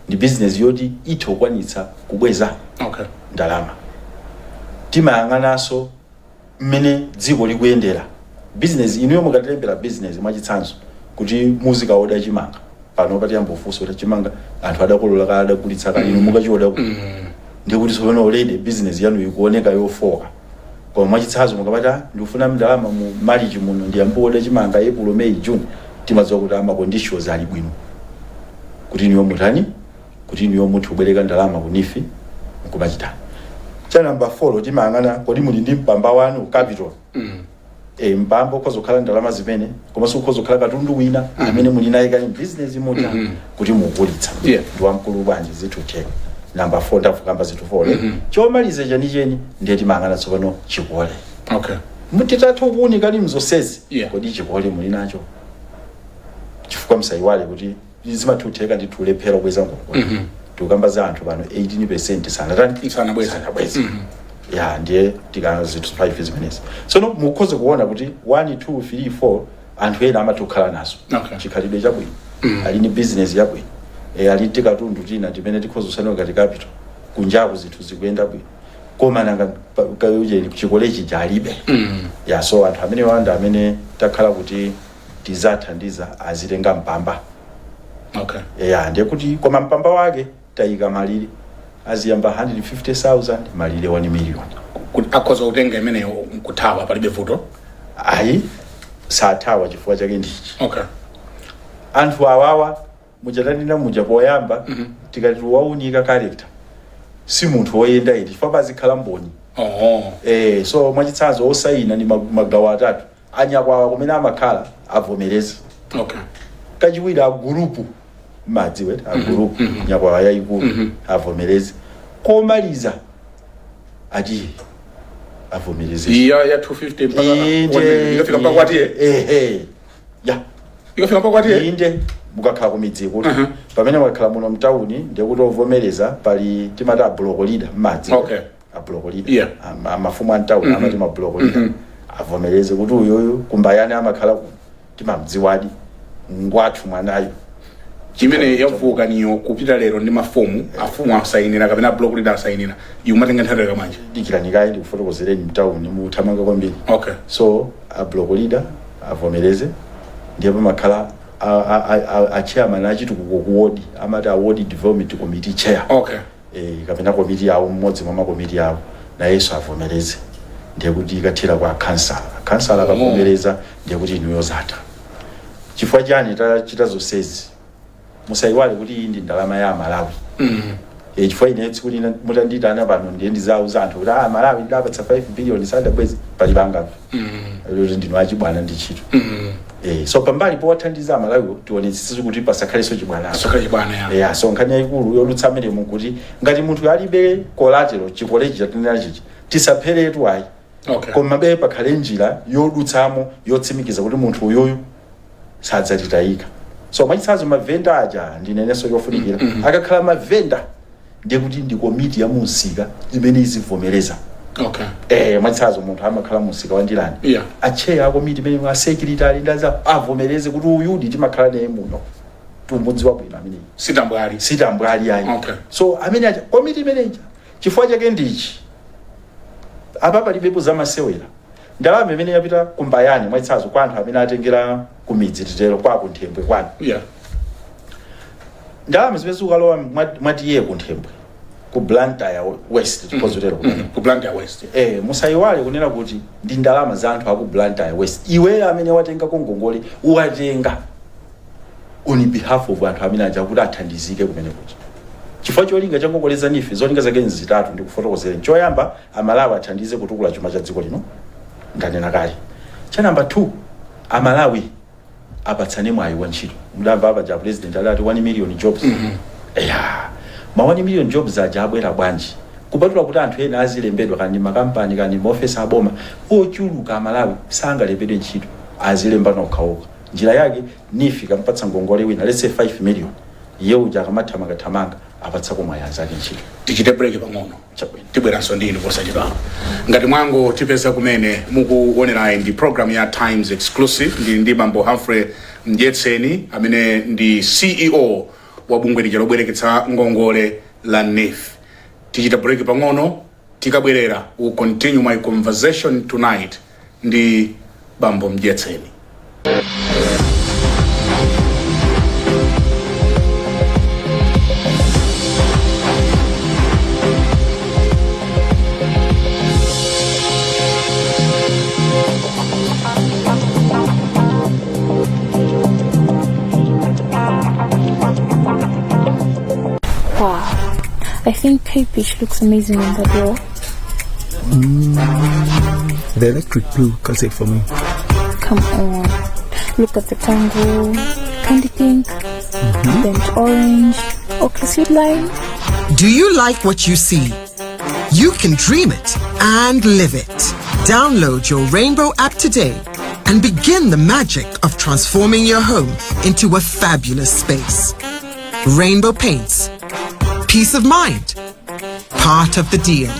ndi business yoti ithe kukwanitsa kubweza ndalama. Timayang'ananso mmene dziko likuyendera. Business inuyo mukatilembera business, mwachitsanzo, kuti muzikaoda chimanga pano, patiyambofunsa kuti chimanga anthu adakolola kale, adagulitsa kale, inu mukachioda kuti? Ndikuti tsopano already business yanu ikuoneka yofoka. Koma mwachitsanzo mukapata, "Ndikufuna ndalama mu Marichi muno, ndiyamboda chimanga April, May, June," timadziwa kuti ama conditions ali bwino kuti inuyo mutani, kuti inuyo muthu kubwereka ndalama ku NEEF nkumachitani. Cha number 4, timayang'ana kodi muli ndi mpamba wanu, capital. Mpamba ukhoza kukhala ndalama zimene, komanso ukhoza kukhala katundu wina amene muli naye kali business muja kuti mugulitsa, ndi wamkulu bwanji, zithu theka. Number 4, ndavukamba zithu 4. Chomaliza chenicheni ndiye timayang'ana tsopano chikole. Mutitatha kuwunika mzonsezi, kodi chikole muli nacho? Chifukwa msayiwale kuti zimathutheka ndithu kulephera kubweza ngongole. Tikukamba za anthu pano 18 sanatani? Sanabweze. Sanabweze. Ya, ndiye tikana zinthu 5 zimenezi. Tsono mukhoza kuona kuti 1, 2, 3, 4 anthu ena amatha kukhala nazo, chikhalidwe chabwino, ali ni business yabwino, ali ndi katundu tina timene tikhoza kusanduka ngati capital, kunjaku zinthu zikuyenda bwino, koma nanga chikole chija alibe. Ya, so anthu amene wanda amene takhala kuti tizathandiza azitenga mpamba. Ya, ndiye kuti koma mpamba wake tayika malire, aziyamba 150,000, malire 1 million. Kuti akhoza kutenga imeneyo nkuthawa, palibe vuto? Ayi, sathawa. Chifukwa chake ndichi: anthu awawa muchatanena muja poyamba, tikati waunika character, si munthu woyenda iti, chifukwa pazikhala mboni. So mwachitsanzo osayina ndi magawo atatu: anyakwawa kumene amakhala avomereza, kachiwiri agurupu, madziwe agurupu, nyakwawa yayikulu avomereze, komaliza ati avomereze. Iya ya 250 mpaka Inde. ikafika mpaka kwatiye? Ehe, ya. Ikafika mpaka kwatiye? Inde, mukakhala kumidzi kuti pamene mukakhala muno mtawuni, ndiye kuti ovomereza pali timati a block leader, mmadzi a block leader, amafumu a mtawuni amati ma block leader, avomereze kuti uyuyu kumbayani amakhala kuno, timamdziwadi, ngwathu mwanayo. Chimene yavuka niyo kupita lero ndi mafomu, afumu asayinira kapena block leader asayinira, ikumatenga nthawi kamanje? Dikirani kaye ndikufotokozereni, mtawuni muthamanga kwambiri. So a block leader avomereze, ndiye pamakhala a chairman achitukuko ku ward, amati a ward development committee chair, kapena komiti yawo, mmodzi mwa makomiti yawo, nayenso avomereze. Ndiye kuti ikathera kwa kansala, kansala akavomereza, ndiye kuti inuyo zatha. Chifukwa chani tachita zonsezi? Musayiwale kuti iyi ndi ndalama ya Malawi. Chifukwa ine tsiku lina mutanditana pano, ndiye ndizauza anthu kuti, "Ah, Malawi ndapatsa 5 billion, sadabwezi," palibanga kuti ndinu achibwana ndi ntchito. So pambali powathandiza Amalawiwo, tionetsetse kuti pasakhalenso chibwanaso. Pasakhala chibwana, ya. Yeah, so nkhani yayikulu yodutsa amenemo kuti ngati munthu alibe collateral, chikole chatinena chichi, tisapheretu ayi, koma be pakhale njira yodutsamo yotsimikiza kuti munthu uyuyu sadzatitayika. So mwachitsanzo mavenda aja, ndinenenso chofunikira, akakhala mavenda, ndiye kuti ndi komiti ya munsika imene izivomereza. Mwachitsanzo munthu amakhala munsika wa Ndirande, a chair a komiti imene, a secretary ndaza, avomereze kuti uyudi timakhala naye muno, tumudziwa bwino ameneyi. Sitambwali. Sitambwali ayi. So amene aja, komiti imeneja, chifukwa chake ndichi: apa palibepo zamasewera. Ndalama imene yapita kumbayani, mwachitsanzo kwa anthu amene atengera kumidzi, titero kwa kunthembwe kwanu, ndalama zimene zikukalowa mwatiye kunthembwe, ku Blantyre West, tikozotero kumene. Ku Blantyre West. Musayiwale kunena kuti ndi ndalama za anthu aku Blantyre West. Iwe amene watenga kongongole, uwatenga on behalf of anthu amene aja kuti athandizike kumene kuja. Chifukwa cholinga cha ngongole za NEEF, zolinga zake nzitatu, ndikufotokozereni. Choyamba, Amalawi athandize kutukula chuma cha dziko lino, ndanena kale. Cha namba 2, Amalawi apatsane mwayi wa ntchito. Mudamva apa ja president adati 1 million jobs. Eya, ma 1 million jobs aja abwera bwanji kupatula kuti anthu ena azilembedwa kandi makampani kandi maofesi aboma? Ochuluka Amalawi sangalembedwe ntchito, azilemba nokhaokha. Njira yake, NEEF ikampatsa ngongole wina, let's say 5 million, iye uja akamathamangathamanga Apatsako mwayi anzake ntchito. Tichite break pang'ono. Chabwino. Tibweranso ndi inu posachedwapa. Ngati mwangotipeza kumene, mukuonerayi ndi program ya Times Exclusive. Ndi bambo Humphrey Mdyetseni amene ndi CEO wa bungwe lija lobwereketsa ngongole la NEEF. Tichita break pang'ono, tikabwerera we'll continue my conversation tonight ndi bambo Mdyetseni. Wow. I think Cape Beach looks amazing on the door. The electric blue calls it for me. Come on. Look at the tango, candy pink, burnt orange, okay, sweet lime. Do you like what you see? You can dream it and live it. Download your Rainbow app today and begin the magic of transforming your home into a fabulous space. Rainbow Paints. Peace of mind. Part of the deal.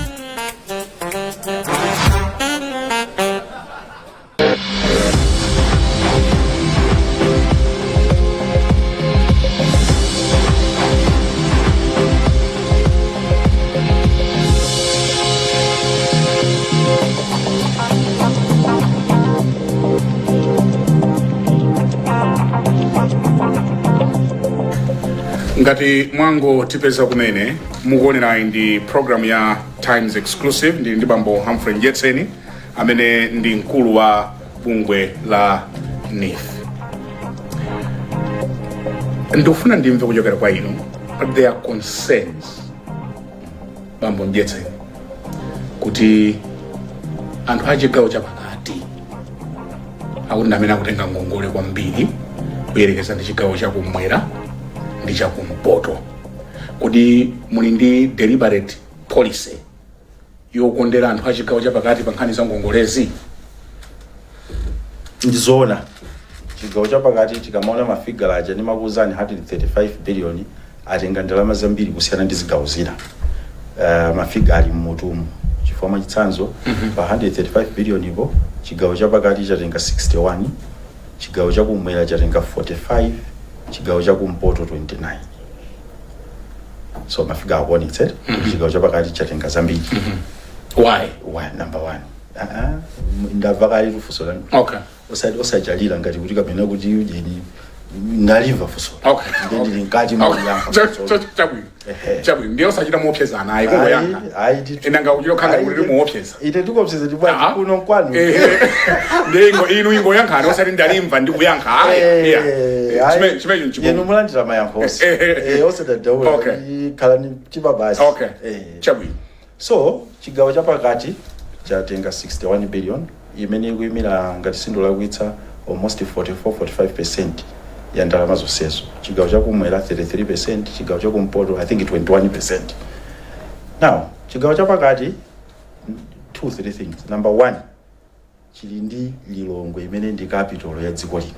Ngati mwangotipeza kumene, mukuonerayi ndi program ya Times Exclusive. Ndi bambo Humphrey Mdyetseni amene ndi mkulu wa bungwe la NEEF. Ndikufuna ndimve kuchokera kwa inu, but there are concerns, bambo Mdyetseni, kuti anthu a chigawo chapakati akuti ndi amene akutenga ngongole kwambiri kuyerekeza ndi chigawo chakumwera ndi chakumpoto. Kodi muli ndi deliberate policy yokondera anthu a chigawo chapakati pa nkhani za ngongolezi? Ndizoona, chigawo chapakati tikamaona mafigala aja ndimakuwuzani, 135 billion, atenga ndalama zambiri kusiyana ndi zigawo zina. Mafiga ali mmutumu chifukwa mwachitsanzo pa 135 billion ipo chigawo chapakati chatenga 61, chigawo chakumwera chatenga 45, chigawo chakumpoto 29. So mafiga akuonetsa chigawo chapakati chatenga zambiri. Why? One, number one, ndamva kale funso lanu. Osajalira ngati kuti kapena kuti ujeni, ndalimva funso. Ndiye ndili mkati mwakuyankha funso. Chabwino. Ehe. Chabwino, ndiye osachita muopsezana ayi, kungoyankha. Ayi, ndithu. Inanga uchita kukhala Ayi, kuti muopseza. Ine ndikuopseza ndibwanji? Kuno nkwanu. Ndiye inu ingoyankhani, osati ndalimva ndikuyankha ayi. Eh, ayi. Chimenecho Inu nchibongo. mulandira mayankho onse. Osadandaula. Khalani chiba basi. Chabwino. So chigawo chapakati chatenga 61 billion imene ikuyimira, ngati sindolakwitsa, almost 44 45% ya ndalama zonsezo. Chigawo chakumwera 33%, chigawo chakumpoto I think 21%. Now chigawo chapakati, two three things. Number one, chili ndi Lilongwe imene ndi capital ya dziko lino,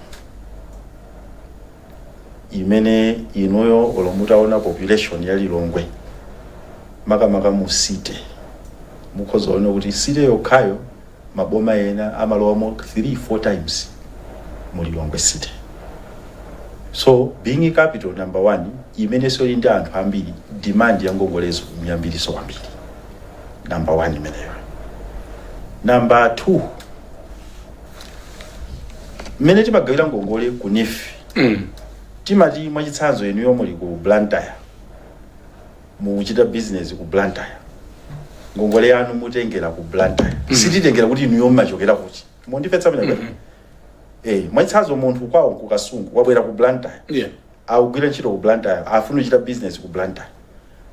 imene inuyo olo mutaona population ya Lilongwe, makamaka mu city, mukhoza kuona kuti city yokhayo maboma ena amalowamo 3 4 times mu Lilongwe city. So being capital, number one, imenenso ili ndi anthu ambiri, demand ya ngongolezo yambiriso kwambiri, number one imeneyo. Number two, mmene timagawira ngongole ku NEEF, timati mwachitsanzo inuyo muli ku Blantyre, mukuchita business ku Blantyre, ngongole yanu mutengera ku Blantyre. Sititengera kuti inuyo mmachokera kuti. Mundimvetsa pamene? Mwachitsanzo munthu kwawo ku Kasungu, wabwera ku Blantyre, akugwira ntchito ku Blantyre, afuna kuchita business ku Blantyre,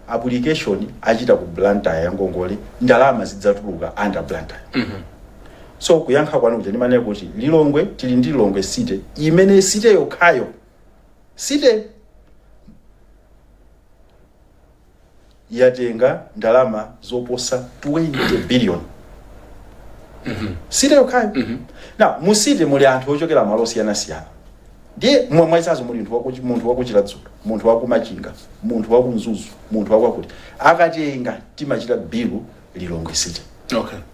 application achita ku Blantyre ya ngongole, ndalama zidzatuluka under Blantyre. So kuyankha kwanu kuja ndimanena kuti Lilongwe, tili ndi Lilongwe city imene city yokhayo, city yatenga ndalama zoposa 20 billion, city yokhayo. Now mu city muli anthu ochokera malo osiyanasiyana. Ndiye mwaisazo muli munthu wakuChiradzulu, munthu wakuMachinga, munthu wakuMzuzu, munthu wakwakuti akatenga, timachita bill Lilongwe City.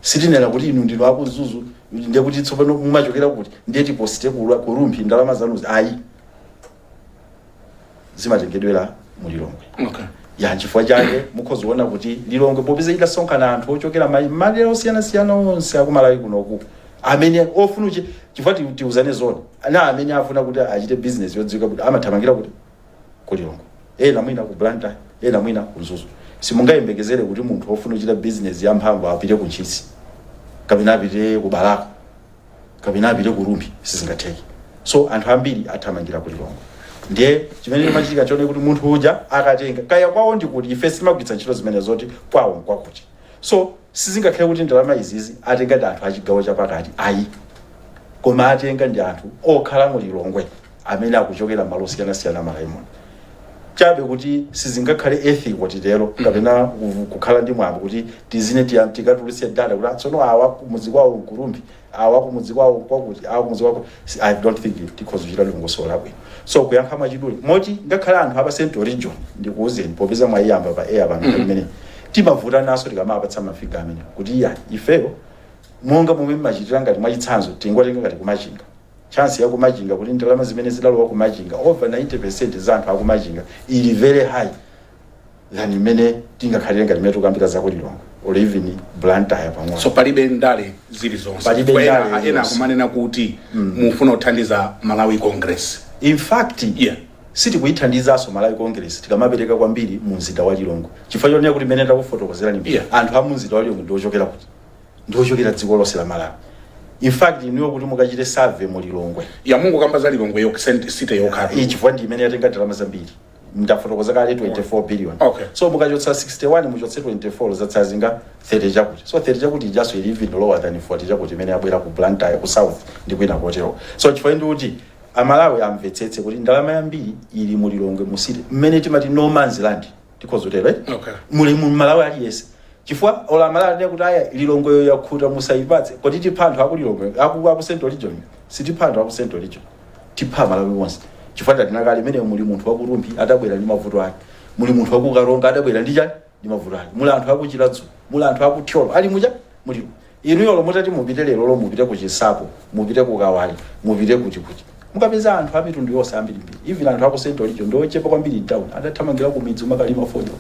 Sitinena kuti inu ndinu akuMzuzu, ndiye kuti tsopano mumachokera kuti, ndiye tiposite kuRumphi ndalama zanuzi, ayi. Zimatengedwera mu Lilongwe. Ya, chifukwa chake mukhoza kuti Lilongwe, popeza idasonkhana anthu ochokera madera osiyanasiyana onse akuMalawi kunoku amene ofuna chifukwa tiuzane zona, na amene afuna kuti achite business yodziwika kuti amathamangira kuti ku Lilongwe, ena mwina ku Blantyre, ena mwina ku Mzuzu. Simungayembekezere kuti munthu ofuna kuchita business yamphamvu apite ku Ntchisi kapena apite ku Balaka kapena apite ku Rumphi, sizingatheke. So anthu ambiri athamangira ku Lilongwe. Ndiye chimene chimachitika chone kuti munthu uja akatenga, kaya kwawo ndi kuti, ife simagwiritsa ntchito zimene zoti kwawo nkwakuti. So sizingakhale kuti ndalama izizi atenga ndi anthu achigawo chapakati, ayi, koma atenga ndi anthu okhala mu Lilongwe amene akuchokera malo osiyanasiyana Malawi muno. Chabe kuti sizingakhale ethical titero kapena kukhala ndi mwambo kuti tizine tikatulutse data kuti tsono awa kumudzi kwawo nkuRumphi, awa kumudzi kwawo kwakuti, awa kumudzi kwawo. I don't think tikhoza kuchita dongosolo labwino. So kuyankha mwachidule, moti ngakhale anthu apa Central Region, ndikuwuzeni popeza mwayiyamba pa air pano, imene timavuta naso tikamapatsa ma figure amene kuti iya, ifeyo monga momwe mmachitira, ngati mwachitsanzo tingotenga ngati kuMachinga, chance ya kuMachinga, kuti ndalama zimene zidalowa kuMachinga, over 90% za anthu akuMachinga ili very high than imene tingakhalire ngati imene tikukambira za kuLilongwe or even Blantyre pang'ono. So palibe ndale zilizonse? Palibe Kwa ndale ena zilizonse. akumanena kuti mufuna kuthandiza Malawi Congress. In fact, sitikuyithandizanso Malawi Congress tikamapereka kwambiri mu mzinda wa Lilongwe, chifukwa chonena kuti mmene ndakufotokozerani, anthu a mu mzinda wa Lilongwe ndiochokera kuti, ndiochokera dziko lonse la Malawi. In fact, inuyo kuti mukachite survey mu Lilongwe, Ya, mungu kamba za Lilongwe yo city yokha. Iyi chifukwa ndi imene yatenga ndalama zambiri, ndafotokoza kale, 24 billion. So mukachotsa 61, muchotse 24, zatsazinga 30 chakuti. So 30 chakuti ijaso ili even lower than 40 chakuti imene yabwera ku Blantyre, ku South ndi kwina kotero. So chifukwa ndi kuti Amalawi amvetsetse kuti ndalama yambiri ili mu Lilongwe mu city, mmene timati no man's land, tikhozotero, right? Okay. Muli mu Malawi aliyense, chifukwa ola Malawi anene kuti aya, Lilongweyo yakhuta, musayipatse, kodi tipha anthu aku Lilongwe, aku Central Region? Sitipha anthu aku Central Region, tipha Malawi wonse, chifukwa tatinakale imene muli munthu wakuRumphi atabwera ndi mavuto ake, muli munthu wakuKaronga atabwera ndi chani, ndi mavuto ake, muli anthu akuChiradzu, muli anthu akuThyolo ali mucha muli. Inuyo mutati mupite lero lo, mupite ku Chinsapo, mupite ku Kawali, mupite kuti kuti, mukapeza anthu a mitundu yonse ambirimbiri. Even anthu aku Central Region ndiochepa kwambiri town, adathamangira ku midzi umakalima fodya.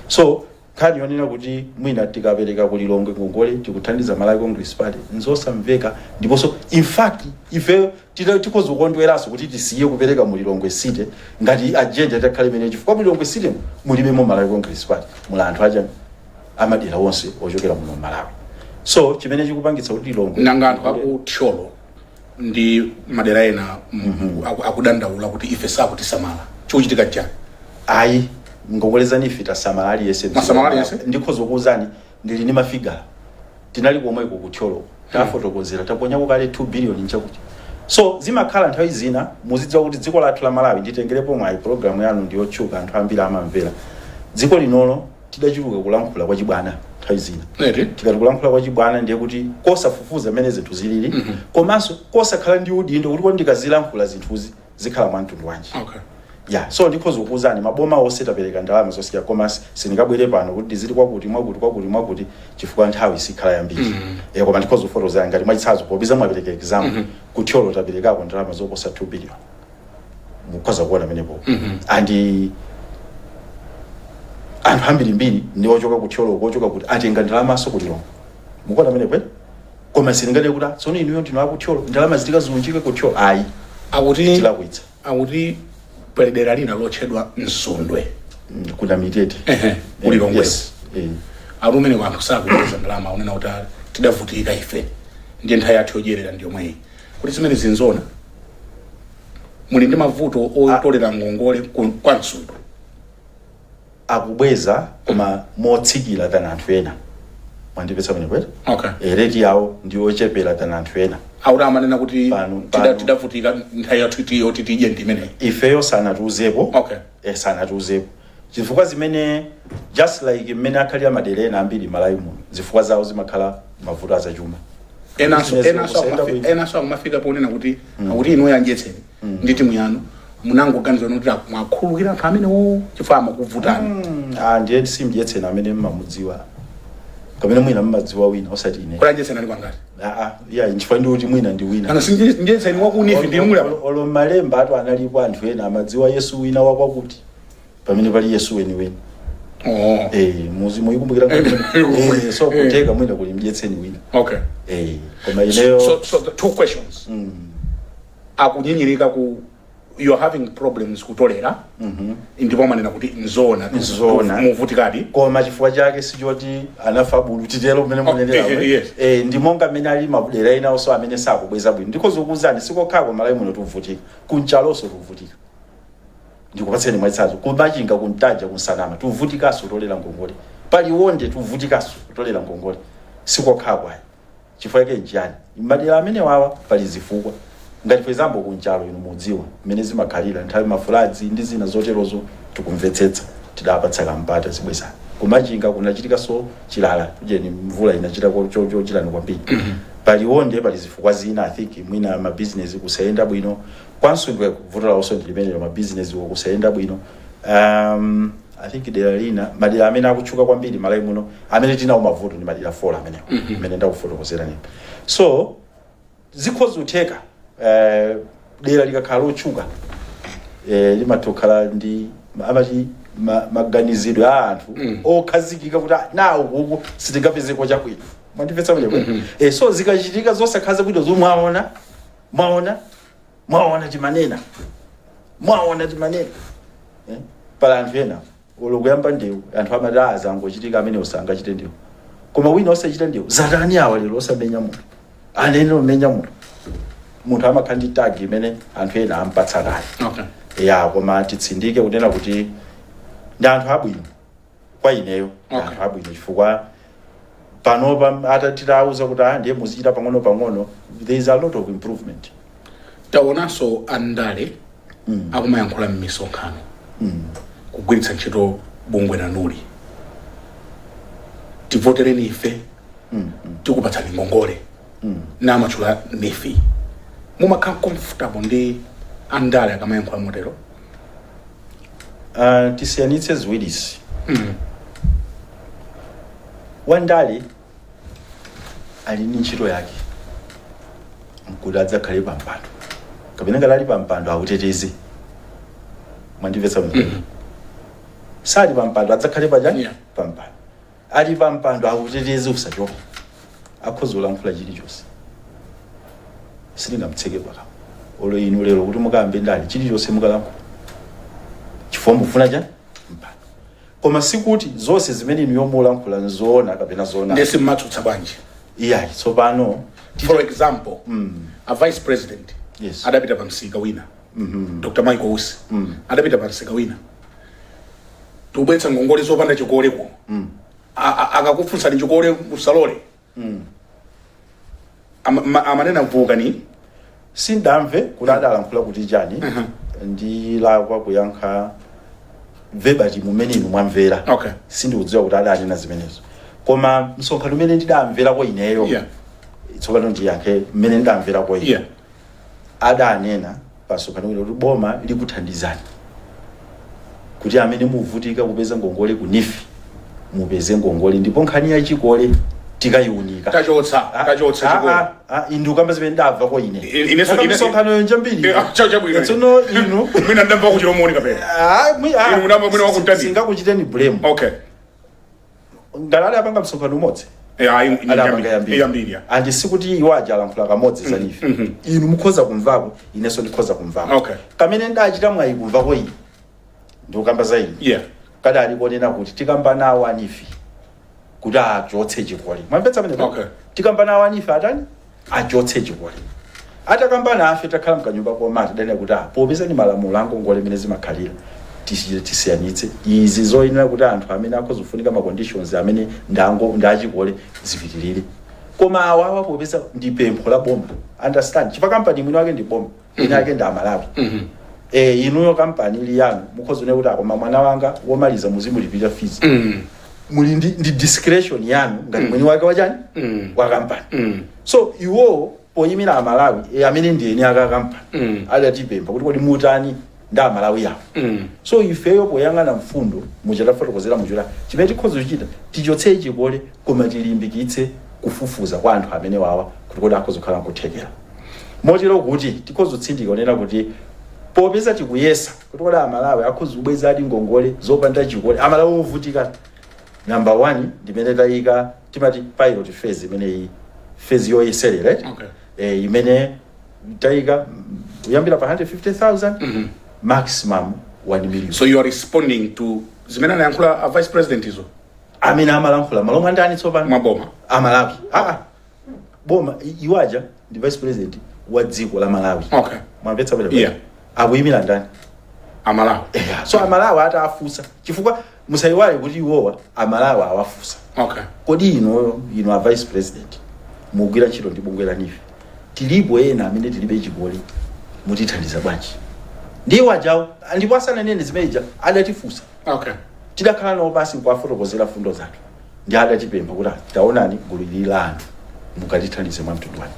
So nkhani yonena kuti mwina tikapereka ku Lilongwe ngongole tikuthandiza Malawi Congress Party nzosamveka. Ndiponso in fact ife tikhoza kukondweranso kuti tisiye kupereka mu Lilongwe City ngati agenda itakhale imene, chifukwa mu Lilongwe City mulibemo Malawi Congress Party, muli anthu achani, amadera onse ochokera muno Malawi. So chimene chikupangitsa kuti Lilongwe Nanga anthu akuThyolo ndi madera ena akudandaula kuti ife sakutisamala, chikuchitika chani? Ayi, ngongole za NEEF tasamala aliyense. Mwasamala aliyense? Ndikhoza kukuwuzani, ndili ndi ma figure. Tinali komweko kuThyolo, tafotokozera, taponyako kale 2 billion nchakuti. So zimakhala nthawi zina, muzidziwa kuti dziko lathu la Malawi, nditengerepo mwayi, programu yanu ndiyotchuka, anthu ambiri amamvera. Dziko linolo tidachuluka kulankhula kwa chibwana nthawi zina. Eti? Tikati kulankhula kwa chibwana, ndiye kuti kosafufuza mmene zinthu zilili, komanso kosakhala ndi udindo kuti kodi ndikazilankhula zinthuzi zikhala mwa mtundu wanji. Ya, so ndikhoza kukuwuzani, maboma onse tapereka ndalama zosiya, koma sindingabwere pano kuti ndizili kwakuti mwakuti kwakuti mwakuti, chifukwa nthawi sikhala yambiri. Koma ndikhoza kufotokozera ngati mwachitsanzo, popeza mwapereka example, kuThyolo taperekako ndalama zoposa 2 billion, mukhoza kuona menepo. And anthu ambirimbiri ndi ochoka kuThyolo, ochoka kuti atenga ndalamaso kuLilongwe, mukuona menepo, eh? Koma sindingati kuti, "Ah, tsono inuyo ndinu akuThyolo, ndalama zitikazunjike kuThyolo," ayi. Akuti Tilakwitsa. Akuti pali dera lina lotchedwa Msundwe. Kuna Mitete. Ehe, kuLilongwe. Yes. Akuti umene anthu sakubweza ndalama, unena kuti, "Ah, tidavutika ife, ndiye nthawi yathu yodyerera ndiyomweyi." Kuti zimene zinzona, muli ndi mavuto otolera ngongole kwa Msundwe? Akubweza, koma motsikira than anthu ena. Mwandipetsa pamenepo, eti? Okay. Rate yawo ndi yochepera than anthu ena. Akuti amanena kuti Pano- pano. Tidavutika, nthawi yathu yoti tidye ndi imeneyi. Ifeyo sanatiuzepo. Sanatiuzepo, chifukwa zimene, just like mmene akhalira madera ena ambiri Malawi muno, zifukwa zawo zimakhala mavuto azachuma. Enanso Business enanso kusenda bwino. Enanso akumafika ponena kuti, akuti inuyo anjetseni. Ndi timu yanu munangoganiza kuti mwakhululukira anthu amenewo chifukwa amakuvutani? Ah, ndiye si Mdyetseni amene mmamudziwa, kapena mwina mmadziwa wina osati ine. Kodi Mdyetseni ali kwangati? Aa, ya, nchifukwa ndi kuti mwina ndi wina. Kana si Mdyetseni waku NEEF ndi muli apa? Olo malemba atu analipo anthu ena amadziwa Yesu wina wakwakuti, pamene pali Yesu weniweni. Oh. Eh, muzi muyikumbukira? Eh, so kuteka mwina kuli Mdyetseni wina. Okay. Eh, koma ineyo So the two questions: akunyinyirika ku, you are having problems kutolera, ndipo manena kuti nzona? Nzona. Muvutikadi. Koma chifukwa chake sichoti anafa bulu, titero mmene Oh, munenera. Yes. Eh, ndi monga mmene ali madera ena onso amene sakubweza bwino. Ndikhoza kukuwuzani, sikokhako Malawi muno tikuvutika, kunchalonso tikuvutika. Ndikupatseni mwachitsanzo, kuMachinga, kuNtaja, kuNsanama tikuvutikanso kutolera ngongole, paLionde tikuvutikanso kutolera ngongole, sikokhako ayi. Chifukwa chake nchiyani? Madera amene wawa pali zifukwa, ngati for example kuNchalo, inu mudziwa mmene zimakhalira nthawi ma floods ndi zina zoterozo. Tikumvetsetsa, tidapatsa kampata, zibwezani. KuMachinga kunachitikanso chilala kujeni, mvula inachita chochitani kwambiri. PaLionde pali zifukwa zina, I think mwina mabizinesi kusayenda bwino. KwaNsundwe vuto lawonso ndi limenelo, mabizinesi kusayenda bwino. I think dera lina, madera amene akutchuka kwambiri Malawi muno amene tinawo mavuto ndi madera 4 amenewo amene ndakufotokozera nini. So zikhoza kutheka, dera likakhala lotchuka, limatha kukhala ndi amati maganizidwe a anthu okhazikika kuti, "Ah, nawo kuku sitingapezeko chabwino." Mwandimvetsa bwino? So zikachitika zosakhala bwino zo, mwaona, mwaona, mwaona timanena, mwaona timanena, eh? Pala anthu ena olo kuyamba ndewu, anthu amati, "Ah, zangochitika, amene usangachite ndewu." Koma wina osachita ndewu, zatani awa lero osamenya munthu, anene omenya munthu, munthu amakhala ndi tag imene anthu ena ampatsa kale. Ya, koma titsindike kunena kuti ndi anthu abwino. Kwa ineyo ndi anthu abwino, chifukwa panopa atatitauza kuti, "Ah, ndiye muzichita pang'ono pang'ono," there is a lot of improvement. Taonanso andale akumayankhula m'misonkhano kugwiritsa ntchito bungwe lanuli, "Tivotereni ife, tikupatsani ngongole," namatchula NEEF. Mumakhala comfortable ndi andale akamayankhula motero? Tisiyanitse ziwirizi. Wandale ali ndi ntchito yake, nkuti adzakhale pampando kapena ngati ali pampando auteteze. Mwandimvetsa bwino? Sali pampando, adzakhale pachani? Pampando. Ali pampando, auteteze usachoke. Akhoza kulankhula chilichonse, sitingamutseke pakamwa. Olo inu lero kuti mukambe ndale, chilichonse mukalankhula chifukwa mufuna chani? Mpando. Koma sikuti zonse zimene inu yomulankhula nzoona kapena zoona. Ndesi mmatsutsa bwanji? Iyayi, tsopano For example, a vice president adapita pa msika wina, Dr Michael Usi adapita pa msika wina, "Tikubweretsa ngongole zopanda chikole kuno. Akakufunsani chikole musalole." Amanena mvukani. Sindamve kuti adalankhula kuti chani. Ndilakwa kuyankha verbatim mumene inu mwamvera. Sindikudziwa kuti adanena zimenezo, koma msonkhano umene ndidamverako ineyo, tsopano ndiyankhe mmene ndidamverako ine, adanena pa msonkhano wina kuti boma likuthandizani kuti amene muvutika kupeza ngongole ku NEEF mupeze ngongole, ndipo nkhani ya chikole tikayiunika. Tachotsa, tachotsa chikole. Indi ukamba zimene ndamvako ine. Inenso Nanga misonkhano yonja mbiri. Eh, ah, chabwino. Tsono inu Mwina ndamva kuchilomoni kapena Ah, Inu munamva mwina wakuntani? Singakuchiteni blame. Ngati apanga msonkhano umodzi, adapanga yambiri. Yambiri, ya. And sikuti iwo aja alankhula kamodzi za NEEF. Inu mukhoza kumvako, inenso ndikhoza kumvako. Kamene ndachita mwayi kumvako ine, ndikukamba za ine, kadali konena kuti tikamba nawo a NEEF kuti achotse chikole. Mwamvetsa pamenepo? Okay. Tikamba nawo a NEEF atani, achotse chikole. Atakamba nafe, takhala mkanyumba komati danena kuti, ah, popeza ni malamulo angongole mene zimakhalira, tisiyanitse izi zoyenera kuti anthu amene akhoza kufunika ma conditions amene ndango ndachikole zipitirire, koma awawa popeza ndi pempho la boma, understand, chifukwa kampani mwini wake ndi boma, mwini wake ndi Amalawi. Inuyo kampani ili yanu, mukhoza kunena kuti, "Koma mwana wanga womaliza muzimulipira fees." Muli ndi discretion yanu ngati mwini wake wachani, wa kampani. So iwowo Poyimira Amalawi, amene ndi eni ake akampani, adatipempha kuti kodi mutani ndi Amalawi awo? So ifeyo poyang'ana mfundo muchatafotokozera muchota, chimene tikhoza kuchita, tichotse chikole koma tilimbikitse kufufuza kwa anthu amene wawa kuti kodi akhoza kukhala nkuthekera, motero kuti tikhoza kutsindika kunena kuti popeza tikuyesa kuti kodi Amalawi akhoza kubwezadi ngongole zopanda chikole, Amalawi ovutika, number one ndimene tayika timati pilot phase, imeneyi phase yoyeserera, right? Okay. Imene tayika kuyambira pa 150,000, maximum 1 million. So you are responding to zimene anayankhula a vice president izo? Amene amalankhula malo mwa ndani tsopano? Mwaboma. Amalawi. Ah, boma iwaja ndi vice president wa dziko la Malawi. Mwamvetsa pale? Yeah. Akuyimira ndani? Amalawi. Yeah. So Amalawi atawafunsa, chifukwa musayiwale kuti iwowa Amalawi awafunsa, "Kodi inuyo, inu a vice president, mugwira ntchito ndi bungwe la NEEF, tilipo ena amene tilibe chikole, mutithandiza bwanji?" Ndiwo ajawo, ndipo asananene zimeneja adatifunsa. Tidakhala nawo pasi nkuwafotokozera fundo zathu, ndi adatipempha kuti, "Ah, taonani gulu ili la anthu, mukatithandize mwa mtundu wanu."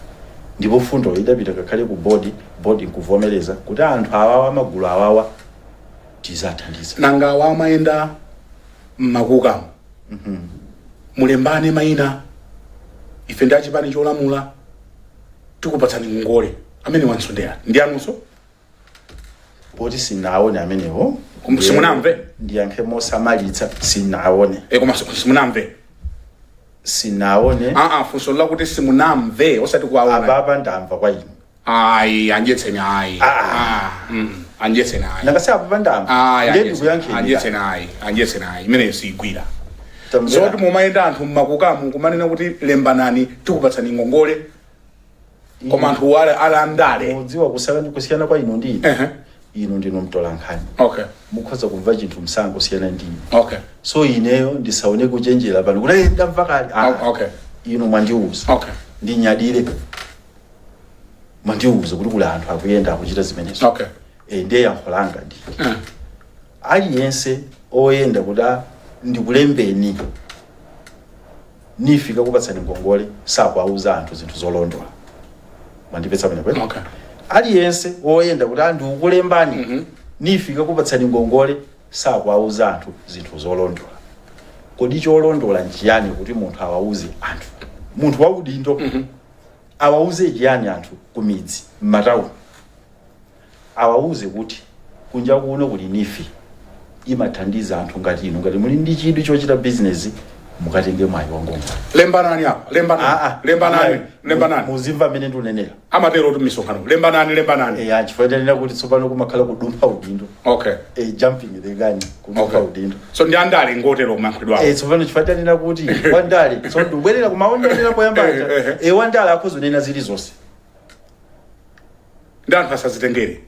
Ndipo fundo idapita kakhale ku board, board nkuvomereza kuti anthu awawa, magulu awawa, tizathandiza. Nanga awa amayenda mmakukamo, "Mulembane mayina, ife ndi achipani cholamula, tikupatsani ngongole," amene wansondera ndi anunso? Poti sinaone amenewo. Simunamve? Ndiyankhe mosamalitsa, sinaone. E, koma simunamve? Sinaone. Aa, funso lakuti simunamve, osati kuwaona. Apapa ndamva kwa inu. Ayi, anjetseni, ayi. Ah. Ah, anjetseni, ayi. Nakasi apapa ndamva. Ayi. Ndiye Anjetseni. ndikuyankheni. Anjetseni, ayi, anjetseni, ayi, imeneyo siyigwira. Tamvera. Zoti mumayenda anthu mmakukamu kumanena kuti lembanani, tikupatsani ngongole, koma anthu ali andale. Mudziwa kusiyana kwa inu ndi ine? Inu ndinu mtolankhani, mukhoza kumva chinthu msanga kusiyana ndi ine. So ineyo ndisaone kuchenjera pano kuti, "Eh, ndamva kale." Ah, inu mwandiuza. Ndinyadire, mwandiuza kuti kuli anthu akuyenda akuchita zimenezo. Ndiye yankho langa ndi aliyense oyenda kuti, "Ah, ndikulembeni, NEEF ikakupatsani ngongole," sakuauza anthu zinthu zolondola. Mwandipetsa pamenepo? Okay. Aliyense woyenda kuti, "Ah, ndikulembani, NEEF ikakupatsani ngongole," sakuauza anthu zinthu zolondola. Kodi cholondola nchiyani kuti munthu awauze anthu, munthu waudindo awauze chiyani anthu ku midzi, m'matawuni? Awauze kuti kunja kuno kuli NEEF, imathandiza anthu ngati inu, ngati muli ndi chidwi chochita bizinesi, mukatenge mwayi wa ngongole. Lembanani apa, lembanani, lembanani, lembanani. Muzimva amene ndikunenera. Amatero kuti misonkhano, lembanani, lembanani. Eya, chifukwa tanena kuti tsopano kumakhala kudumpha udindo. Jumping the gun, kudumpha udindo. So ndi andale ngotero kumayankhulidwe awo? Tsopano chifukwa tanena kuti wandale, so ndibwerera kumaonera poyamba aja. Wandale akhoza kunena zilizonse. Ndi anthu asazitengere.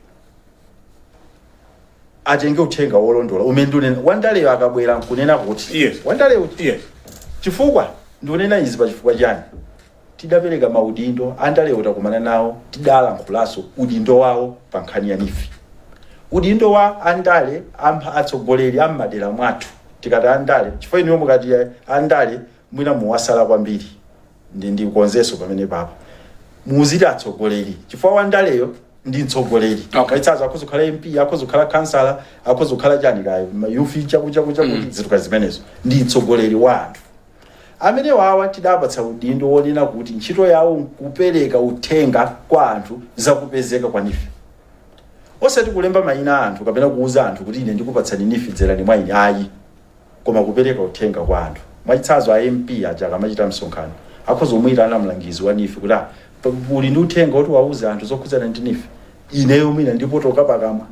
Atenge uthenga wolondola umene ndikunena. Wandaleyo akabwera nkunena kuti wandaleyo, chifukwa ndikunena izi pa chifukwa chani? Tidapereka maudindo andaleyo, takumana nawo, tidalankhulanso udindo wawo pa nkhani ya NEEF, udindo wa andale, atsogoleri am'madera mwathu. Tikati andale, chifukwa inuyo mukati andale mwina muwasala kwambiri, ndikonzenso pamene papa, muziti atsogoleri, chifukwa wandaleyo ndi mtsogoleri. Mwachitsanzo, akhoza kukhala MP, akhoza kukhala kansala, akhoza kukhala chani kaya, youth, chakuchaku chakuti, zituka zimenezo, ndi mtsogoleri wa anthu. Amene wawa tidapatsa udindo wonena kuti ntchito yawo nkupereka uthenga kwa anthu zakupezeka kwa NEEF, osati kulemba mayina a anthu kapena kuuza anthu kuti ine ndikupatsani NEEF, dzerani mwa ine, ayi, koma kupereka uthenga kwa anthu. Mwachitsanzo, a MP aja akamachita msonkhano akhoza kumuyitana mlangizi wa NEEF kuti, "Ah, uli ndi uthenga woti wauze anthu zokhudzana ndi NEEF, ineyo mwina ndipotoka pakamwa,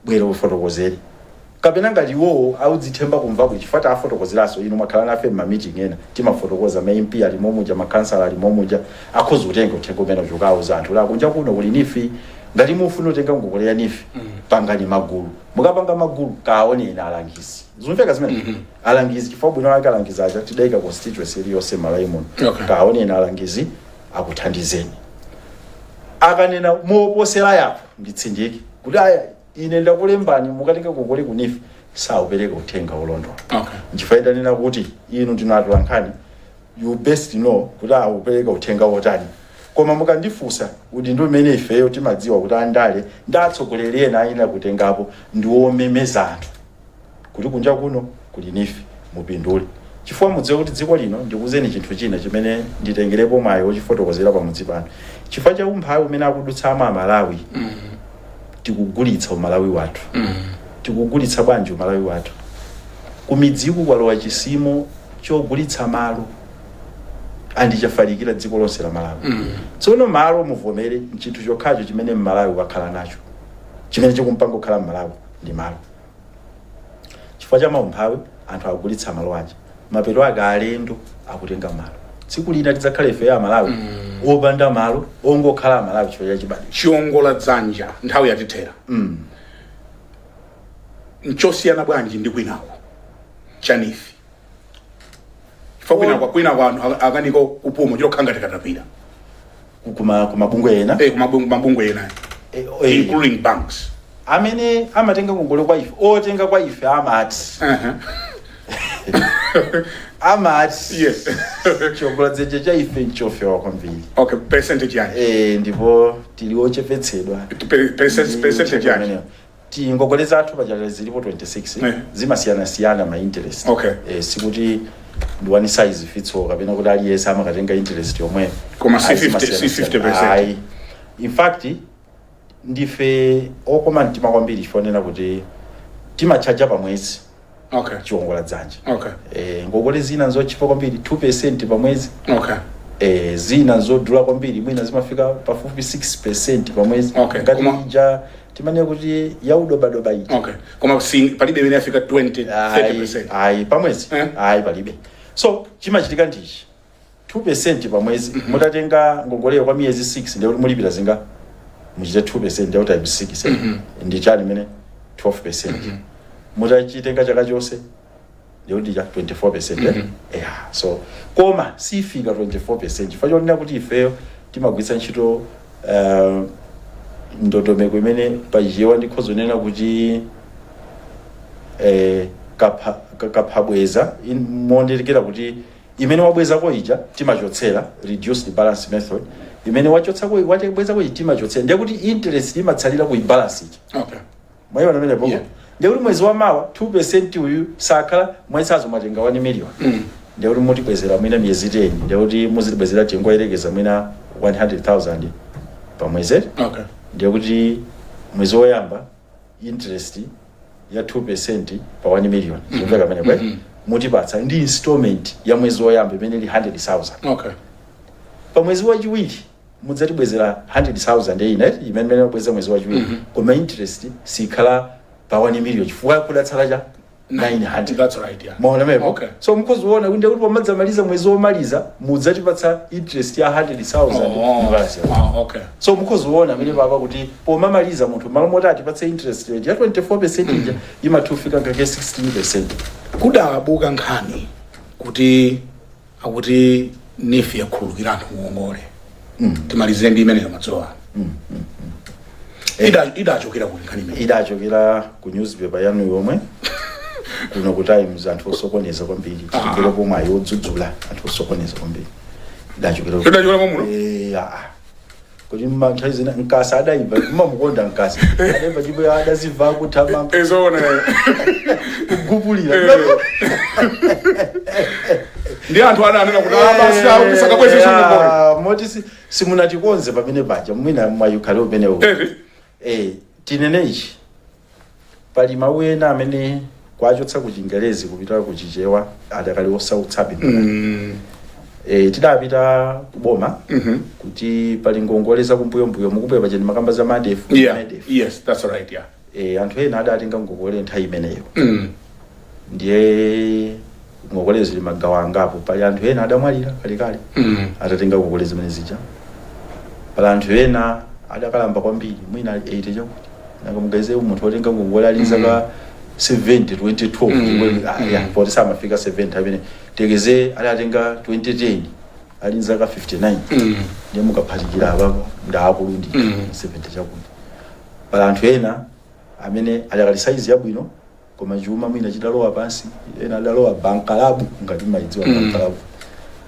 bwera ufotokozere." Kapena ngati iwowo audzithemba kumva bwino, chifukwa tafotokozeranso, inu mwakhala nafe m'ma meeting ena, timafotokoza, ma MP ali momuja, makhansala ali momuja, akhoza kutenga uthenga umene uchokauza anthu kuti akunja kuno kuli NEEF, ngati mufuna kutenga ngongole ya NEEF, pangani magulu, mukapanga magulu kaoneni alangizi. Zimveka zimene alangizi, chifukwa bwino wake alangizi aja tidayika constituency iliyonse Malawi muno. Kaoneni alangizi akuthandizeni. Akanena moposera yapo, nditsindike kuti aya, ine ndakulembani, mukatenga ngongole ku NEEF, saupereka uthenga wolondola. Nchifukwa idanena kuti inu ndinu atolankhani, you best know kuti aupereka uthenga wotani. Koma mukandifunsa, udindo umene ifeyo timadziwa kuti andale ndi atsogoleri ena ayenera kutengapo ndi womemeza anthu kuti kunja kuno kuli NEEF, mupindule, chifukwa mudziwe kuti dziko lino, ndikuuzeni chinthu china chimene nditengerepo mwayi wochifotokozera pamudzi pano, chifukwa cha umphawi umene akudutsamo Amalawi, tikugulitsa Umalawi wathu. Tikugulitsa bwanji Umalawi wathu? Kumidziku kwalowa chisimo chogulitsa malo, andichafalikira dziko lonse la Malawi. Tsono malo, muvomere, nchinthu chokhacho chimene Mmalawi wakhala nacho chimene chikumpanga kukhala Mmalawi ndi malo. Chifukwa cha maumphawi, anthu akugulitsa malo aja, mapeto ake alendo akutenga malo. Tsiku lina tidzakhala ife Amalawi opanda malo, ongokhala Amalawi chifukwa cha chibadwa. Chiongola dzanja, nthawi yatithera. Nchosiyana bwanji ndi kwinako cha NEEF? Chifukwa kwinako anthu akaniko kupuma chokha ngati katapira. Kumabungwe ena. Eh, kumabungwe ena, including banks. Amene amatenga ngongole kwa ife, otenga kwa ife amati amati chiongola dzanja cha ife nchofewa kwambiri. Okay, percentage yanji? Eh, ndipo tili ochepetsedwa. Percentage yanji? Ti ngongole zathu pachaka zilipo 26. Zimasiyanasiyana ma interest. Eh, sikuti ndi one size fits all kapena kuti aliyense amakatenga interest yomweyo. Koma si Ayi, 50, si zimasiyana-siyana. 50%. Ayi, in fact ndife okoma mtima kwambiri, chifukwa kuti timatchaja pa mwezi chiwongola dzanja. Eh, ngongole zina nzochipa kwambiri, 2% pa mwezi. Eh, zina nzodula kwambiri, mwina zimafika pafupi 6% pa mwezi. Ngati ija timanena kuti yaudobadoba ija. Okay, koma si palibe imene yafika 20, 30%? Ayi, pa mwezi. Eh. Ayi, palibe. So chimachitika ndichi: 2% pa mwezi, mutatenga ngongoleyo kwa miyezi 6, ndiye kuti mulipira zinga? Muchite 2% ndiye times 6, ndi chani imene? 12%. Mutachitenga chaka chonse, ndiye kuti cha 24%, eh? Yeah, so koma sifika 24% chifukwa chonena kuti ifeyo timagwiritsa ntchito ndondomeko imene pachichewa ndikhoza kunena kuti kaphabweza, mondekera kuti imene wabwezako ija timachotsera, reduced balance method. Imene wachotsako, wabwezako ija timachotsera, ndiye kuti interest imatsalira ku balance ija. Mwayiona pamenepo? Yeah. Ndiye kuti mwezi wa mawa 2% uyu sakhala mwaitsazo, mwatenga 1 million, ndiye kuti mutibwezera mwina miyezi 10, ndiye kuti muzitibwezera, tingoyerekeza, mwina 100,000 pa mwezi. Ndiye kuti mwezi woyamba interest ya 2% pa 1 million, zimveka pamenepo? Mm Mutipatsa ndi installment ya mwezi woyamba imene ili 100,000. Pa mwezi wachiwiri mudzatibwezera 100,000 ina imene mabweza mwezi wachiwiri, koma interest sikhala pa 1 million chifukwa kudatsala cha 900. That's right, yeah. Maona mepo? Okay. So mukhoziona kuti kuti pamadzamaliza mwezi womaliza mudzatipatsa interest ya 100,000. Mukalasi. Oh, okay. So mukhoziona amene papa kuti pomamaliza munthu, malo moti atipatse interest rate ya 24% ija, imathufika ngake 16%. Kudabuka nkhani kuti akuti NEEF yakhululukira anthu ngongole. Timalize ndi imeneyo madzulo ano. Idachokera kuti nkhani imene? Idachokera ku newspaper yanu yomwe kuno ku Times. Anthu osokoneza kwambiri, titengere pomwe ayi odzudzula anthu osokoneza kwambiri. Idachokera Idachokera momuno? Eh, ah. Kuti nthawi zina Mkasa adayimba, mmamukonda Mkasa, adayimba chimwe, adazimva kuthamanga, Ezoona. Kugupulira. Ndi anthu adanena kuti abasi akuti sakabwezeso ngongole. Ah, moti simunatikonze pamene paja, mwina mwayukhale umenewo. Eh, tinene ichi: pali mawu ena amene kwachotsa ku Chingerezi kupita ku Chichewa adakali osautsabe. Eh, tidapita kuboma kuti pali ngongole zakumbuyombuyo, mukumbuyo paja ndimakamba za MARDEF. MEDEF. Yes, that's right, yeah. Eh, anthu ena adatenga ngongole nthawi imeneyo. Ndiye ngongole zili magawo angapo. Pali anthu ena adamwalira kalekale atatenga ngongole zimene zija. Pali anthu ena adakalamba kwambiri, mwina ali 80 chakuti. Nanga mugaize munthu otenga ngongole ali zaka 70 2012? Ah, yeah, poti samafika 70 amene tekeze adatenga 2010 ali zaka 59. Ndiye mukaphatikira apapo ndaakulu ndi 70 chakuti. Pali anthu ena amene adakali saizi yabwino koma chuma mwina chitalowa pansi, ena adalowa bankalabu, ngati mmayidziwa bankalabu.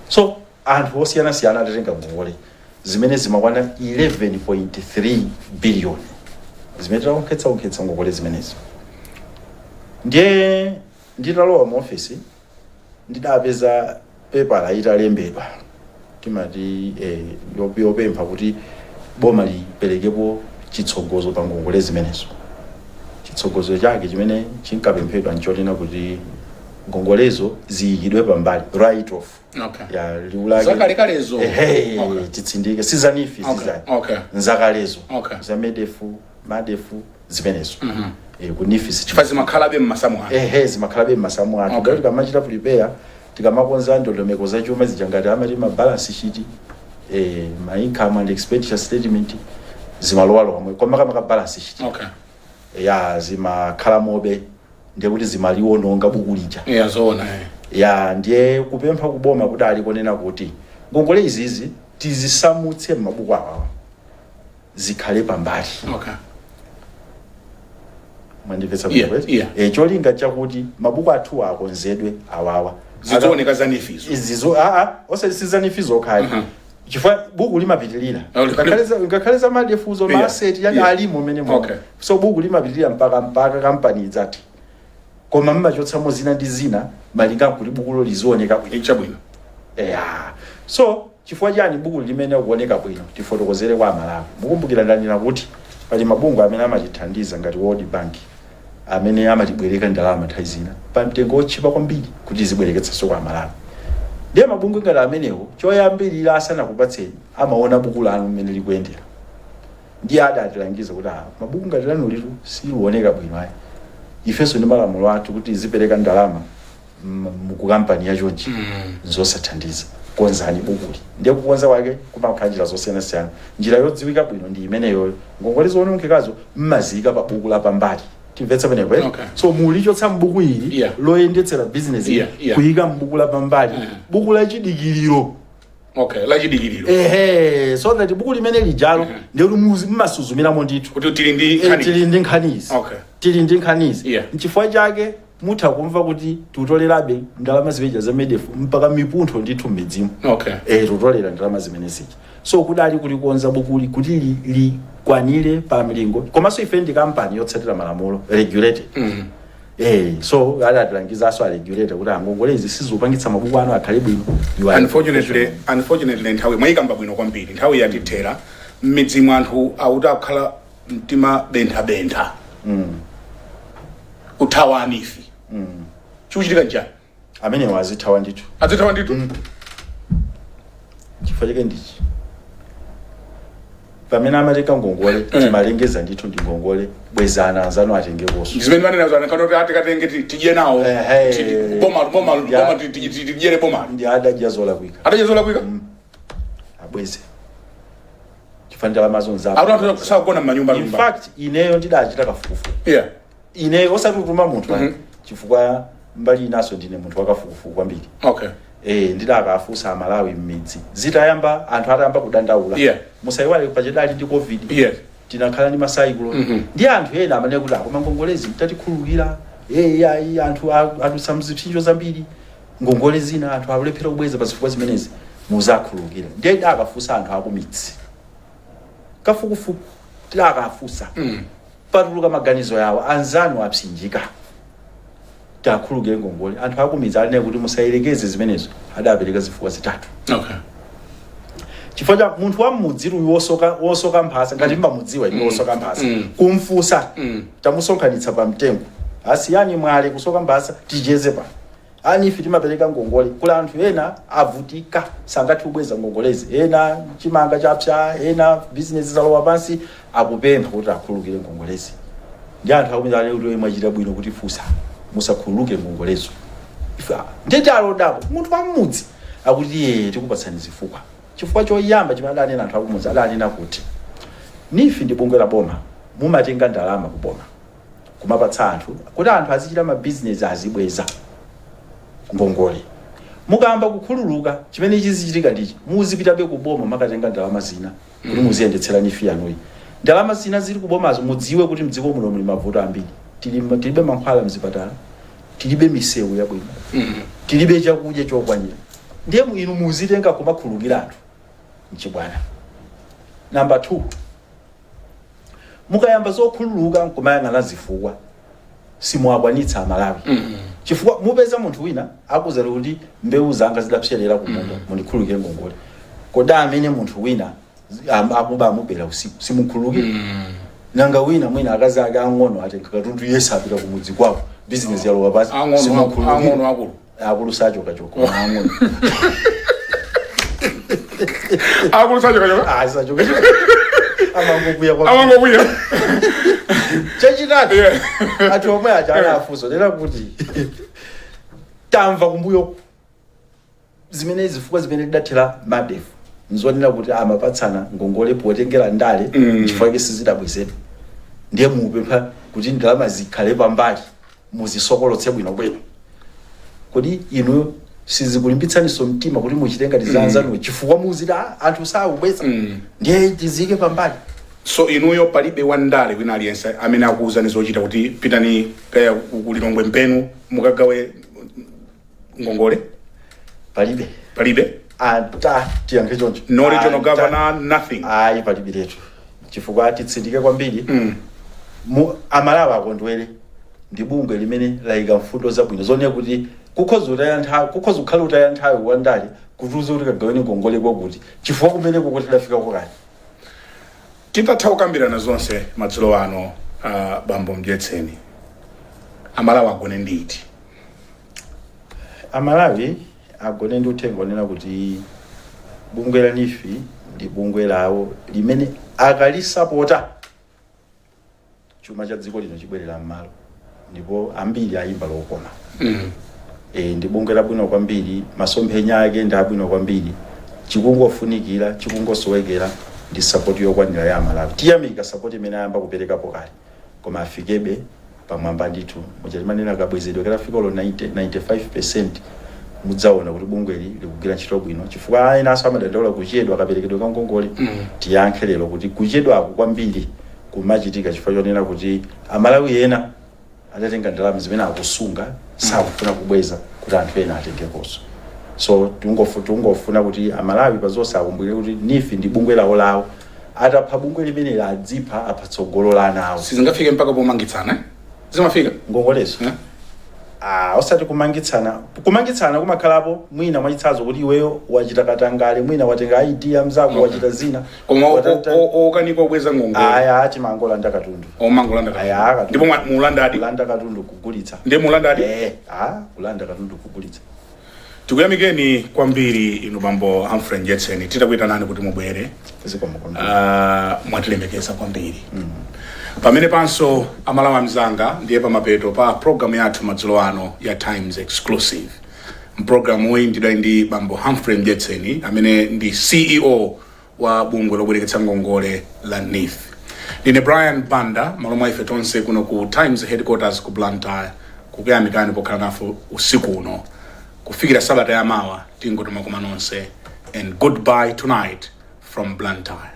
So anthu osiyanasiyana atatenga ngongole. Zimene zimakwana 11.3 billion zimene titaonkhetsa ngongole zimenezo. Ndiye nditalowa mu ofisi ndidapeza pepala italembedwa, timati yopempha kuti boma liperekepo chitsogozo pa ngongole zimenezo. Chitsogozo chake chimene chinkapemphedwa nchonena kuti ngongolezo ziyikidwe pambali, write off. Ya, liwu lake Zakalekalezo. Ehe. Titsindike, si za NEEF. Sizani nzakalezo za MEDEF, MARDEF, zimenezo. Ku NEEF Chifukwa zimakhalabe mmasamu anu. Ehe, zimakhalabe mmasamu athu. Okay. Tikamachita prepare, tikamakonza ndondomeko zachuma zija, ngati amati ma balance sheet, ma income and expenditure statement, zimalowalowa mwe, koma makamaka balance sheet. Ya, zimakhala mobe, ndiye kuti zimaliwononga buku lija. Yeah, zoona, eh. Ya, ndiye kupempha kuboma kuti alikonena kuti ngongole izizi tizisamutse m'mabuku awawa, zikhale pambali. Mwandimvetsa? Yeah, Bwino? Yeah. Cholinga chakuti mabuku athuwa akonzedwe awawa. Zidzooneka za NEEF izo. Izizo, aa, osati siza NEEF zokhali, chifukwa buku limapitilira. Ngakhale za MARDEF zo, ma asset yani alimo mene mo. So buku limapitilira mpaka kampani idzati, koma mmachotsamo zina ndi zina malinga kuti bukulo lizioneka bwino. Chabwino. Yeah. So chifukwa chani buku limene kuoneka bwino? Tifotokozere kwa Amalawi. Mukumbukira ndanena kuti pali mabungwe amene amatithandiza ngati World Bank, amene amatibwereka ndalama nthawi zina pa mtengo wotchipa kwambiri kuti zibwereketsanso kwa Amalawi. Ndiye mabungwe ngati amenewo, choyambirira asanakupatseni, amaona buku lanu mmene likuyendera. Ndiye adatilangiza kuti, ah, mabuku ngati lanu litu silioneka bwino ayi, ifenso ndi malamulo athu kuti zipereka ndalama mukukampani yachonchi nzosathandiza, konzani bukuli. Ndiye kukonza kwake kumakhala njira zosiyanasiyana. Njira yodziwika bwino ndi imeneyoyo, ngongole zoonongekazo mmaziyika pa buku la pambali. Timvetsa penepo, eh? Okay. So mulichotsa mbuku ili loyendetsera business kuyika mbuku la pambali, buku la chidikiriro. Okay, lachidikiriro. Ehe, so that buku limene lijalo ndiye kuti mumasuzumiramo ndithu kuti tili ndi nkhani. Tili ndi nkhanizi. Tili ndi nkhanizi. Nchifukwa chake mutha kumva kuti tutolerabe ndalama zimeja za MEDEF mpaka mipuntho ndithu m'midzimu. Tutolera ndalama zimene zija. So kudali kulikonza bukuli kuti likwanire pa mlingo, komanso ife ndi kampani yotsatira malamulo, regulated. So adatilangizanso a regulator kuti angongole izi sizopangitsa mabuku anu akhale bwino. You are Unfortunately, nthawi mwayikamba bwino kwambiri, nthawi yatithera. M'midzimu anthu akuti akukhala mtima benthabentha kuthawa a NEEF. Chikuchitika njani? Amenewo azithawa ndithu. Azithawa ndithu. Chifukwa chake ndichi, pamene amatenga ngongole, timalengeza ndithu, ndi ngongole, bwezana, anzanu atengekonso. Zimene manena zana kana kuti atikatenge tidye nawo. Ehe. Boma boma boma, tidyere boma. Ndi adadya zolakwika. Adadya zolakwika. Abweze chifukwa ndalamazo nzapo. Akuti anthu sakugona m'manyumba. In fact, ineyo ndidachita kafukufuku. Ineyo, osati kutuma munthu ayi, chifukwa mbali inaso ndine munthu wakafukufuku kwambiri. Ndidakafunsa Amalawi m'midzi zitayamba, anthu atayamba kudandaula. Musayiwale pachedali ndi COVID, tinakhala ndi ma cyclone. Ndi anthu ena amanena kuti akoma ngongolezi mtatikhululukira, ayi, anthu adutsa mzipsinjo zambiri, ngongole zina anthu akulephera kubweza pa zifukwa zimenezi, muzakhululukira. Ndiye ndakafunsa anthu akumidzi, kafukufuku tidakafunsa, patuluka maganizo yawo, anzanu apsinjika, takhululukire ngongole. Anthu akumidzi alinena kuti musayelekeze zimenezo. Adapereka zifukwa zitatu. Chifukwa cha munthu wa mmudzi uyu wosoka mphasa, ngati mmamudziwa inu wosoka mphasa, kumfunsa, tamusonkhanitsa pa mtengo, asiyani mwale kusoka mphasa, ticheze pano, a NEEF timapereka ngongole kula anthu ena avutika, sangathe kubweza ngongolezi, ena chimanga chapsa, ena bizinesi zalowa pansi, akupempha kuti akhululukire ngongolezi. Ndi anthu akumidzi ali kuti mwachita bwino kuti fusa, musakhululuke ngongolezo. Ife ndeti alodapo munthu wa mmudzi akuti iye tikupatsani zifukwa. Chifukwa choyamba chimene adanena anthu akumudzi, adanena kuti NEEF ndi bungwe la boma, mumatenga ndalama ku boma kumapatsa anthu kuti anthu azichita mabizinesi, azibweza ngongole. Mukayamba kukhululuka, chimene chizichitika ndichi, muzipitabe ku boma makatenga ndalama zina kuti muziyendetsera NEEF yanuyi. Ndalama zina zili ku bomazo, mudziwe kuti mdziko muno muli mavuto ambiri. Tilibe mankhwala mzipatala, tilibe misewu yabwino, tilibe chakudya chokwanira, ndiye inu muzitenga kumakhululukira anthu mchibwana. Number 2, mukayamba zokhululuka nkumayang'ana zifukwa, simuwakwanitsa Amalawi, chifukwa mupeza munthu wina akuzati kuti mbewu zanga zidapserera kumunda, mundikhululukire ngongole. Kodi amene munthu wina akuba amubera usiku, simukhululukire? Nanga wina mwina akazi ake ang'ono atenga katundu yese, apita kumudzi kwawo, bizinesi yalowa pasi, Ang'ono? simukhululukire? Ang'ono, akulu? Akulu sachokachoka, koma ang'ono. Akulu sachokachoka? Ah, sachokachoka, amangokwiya kwa Amangokwiya. Chachitatu, anthu omwe aja anafunso lera kuti tamva kumbuyo zimene zifukwa zimene tidathera MARDEF nzonena kuti amapatsana ngongole potengera ndale, chifukwa chake sizidabwezedwa. Ndiye mupempha kuti ndalama zikhale pambali, muzisokolotse bwinobwino. Kodi inu sizikulimbitsaninso mtima kuti muchite ngati za anzanuwo, chifukwa muziti, "Ah, anthu sakubweza, ndiye tizike pambali"? So inuyo palibe wandale wina aliyense amene akuwuzani zochita kuti pitani kaya kulilongwe mpenu mukagawe ngongole? Palibe. Palibe? Ata tiyankhe choncho. No regional Ata. governor, nothing? Ayi, palibiretu, chifukwa titsindike kwambiri, Amalawi akondwere ndi bungwe limene layika mfundo zabwino zonena kuti kukhoza utaya nthawi, kukhoza kukhala utaya nthawi wandale kutiuza kuti kagaweni ngongole kwakuti, chifukwa kumeneko kuti tidafika kale. Titatha kukambirana zonse madzulo ano, bambo Mdyetseni, Amalawi agone nditi? Amalawi agone ndi uthenga onena kuti bungwe la NEEF ndi bungwe lawo limene akalisapota, chuma cha dziko lino chibwerera m'malo, ndipo ambiri ayimba lokoma. Ndi bungwe labwino kwambiri, masomphenya ake ndi abwino kwambiri. Chikungofunikira, chikungosowekera ndi support yokwanira ya Amalawi. Tiyamika support imene ayamba kuperekapo kale, koma afikebe pamwamba ndithu. Muchatimanena kabwezedwe katafika olo 90 95, mudzaona kuti bungweli likugwira ntchito bwino, chifukwa enanso amadandaula kuchedwa kaperekedwe ka ngongole. Tiyankhe lero kuti kuchedwako kwambiri kumachitika chifukwa chonena kuti Amalawi ena adatenga ndalama zimene akusunga, sakufuna kubweza kuti anthu ena atengekonso. So tungofuna kuti Amalawi pazonse akumbukire kuti NEEF ndi bungwe lawo lawo. Atapha bungwe limeneli, adzipha, apha tsogolo la ana awo. Sizingafike mpaka pomangitsana, eh? Zimafika? Ngongolezo? Eh? Ah, osati kumangitsana. Kumangitsana kumakhalapo mwina mwachitsanzo kuti iweyo wachita katangale, mwina watenga ID ya mzako, wachita zina. Koma okanika obweza ngongole? Aya, timangolanda katundu. Omangolanda? Aya, katundu. Ndipo mulandadi? Kulanda katundu kugulitsa. Ndiye mulandadi? Eh, ah, kulanda katundu kugulitsa. Tikuyamikeni kwambiri inu bambo Humphrey Mdyetseni, titakuyitanani kuti mubwere. Zikomo kwambiri. Mwatilemekeza kwambiri. Pamene panso, Amalawi amzanga, ndiye pamapeto pa programu yathu madzulo ano ya Times Exclusive. Mpulogalamu iyi ndidali ndi bambo Humphrey Mdyetseni amene ndi CEO wa bungwe lobwereketsa ngongole la NEEF. Ndine Brian Banda, malo mwa ife tonse kuno ku Times headquarters ku Blantyre, kukuyamikani pokhala nafe usiku uno. Kufikira sabata yamawa, tingoti makoma nonse and goodbye tonight from Blantyre.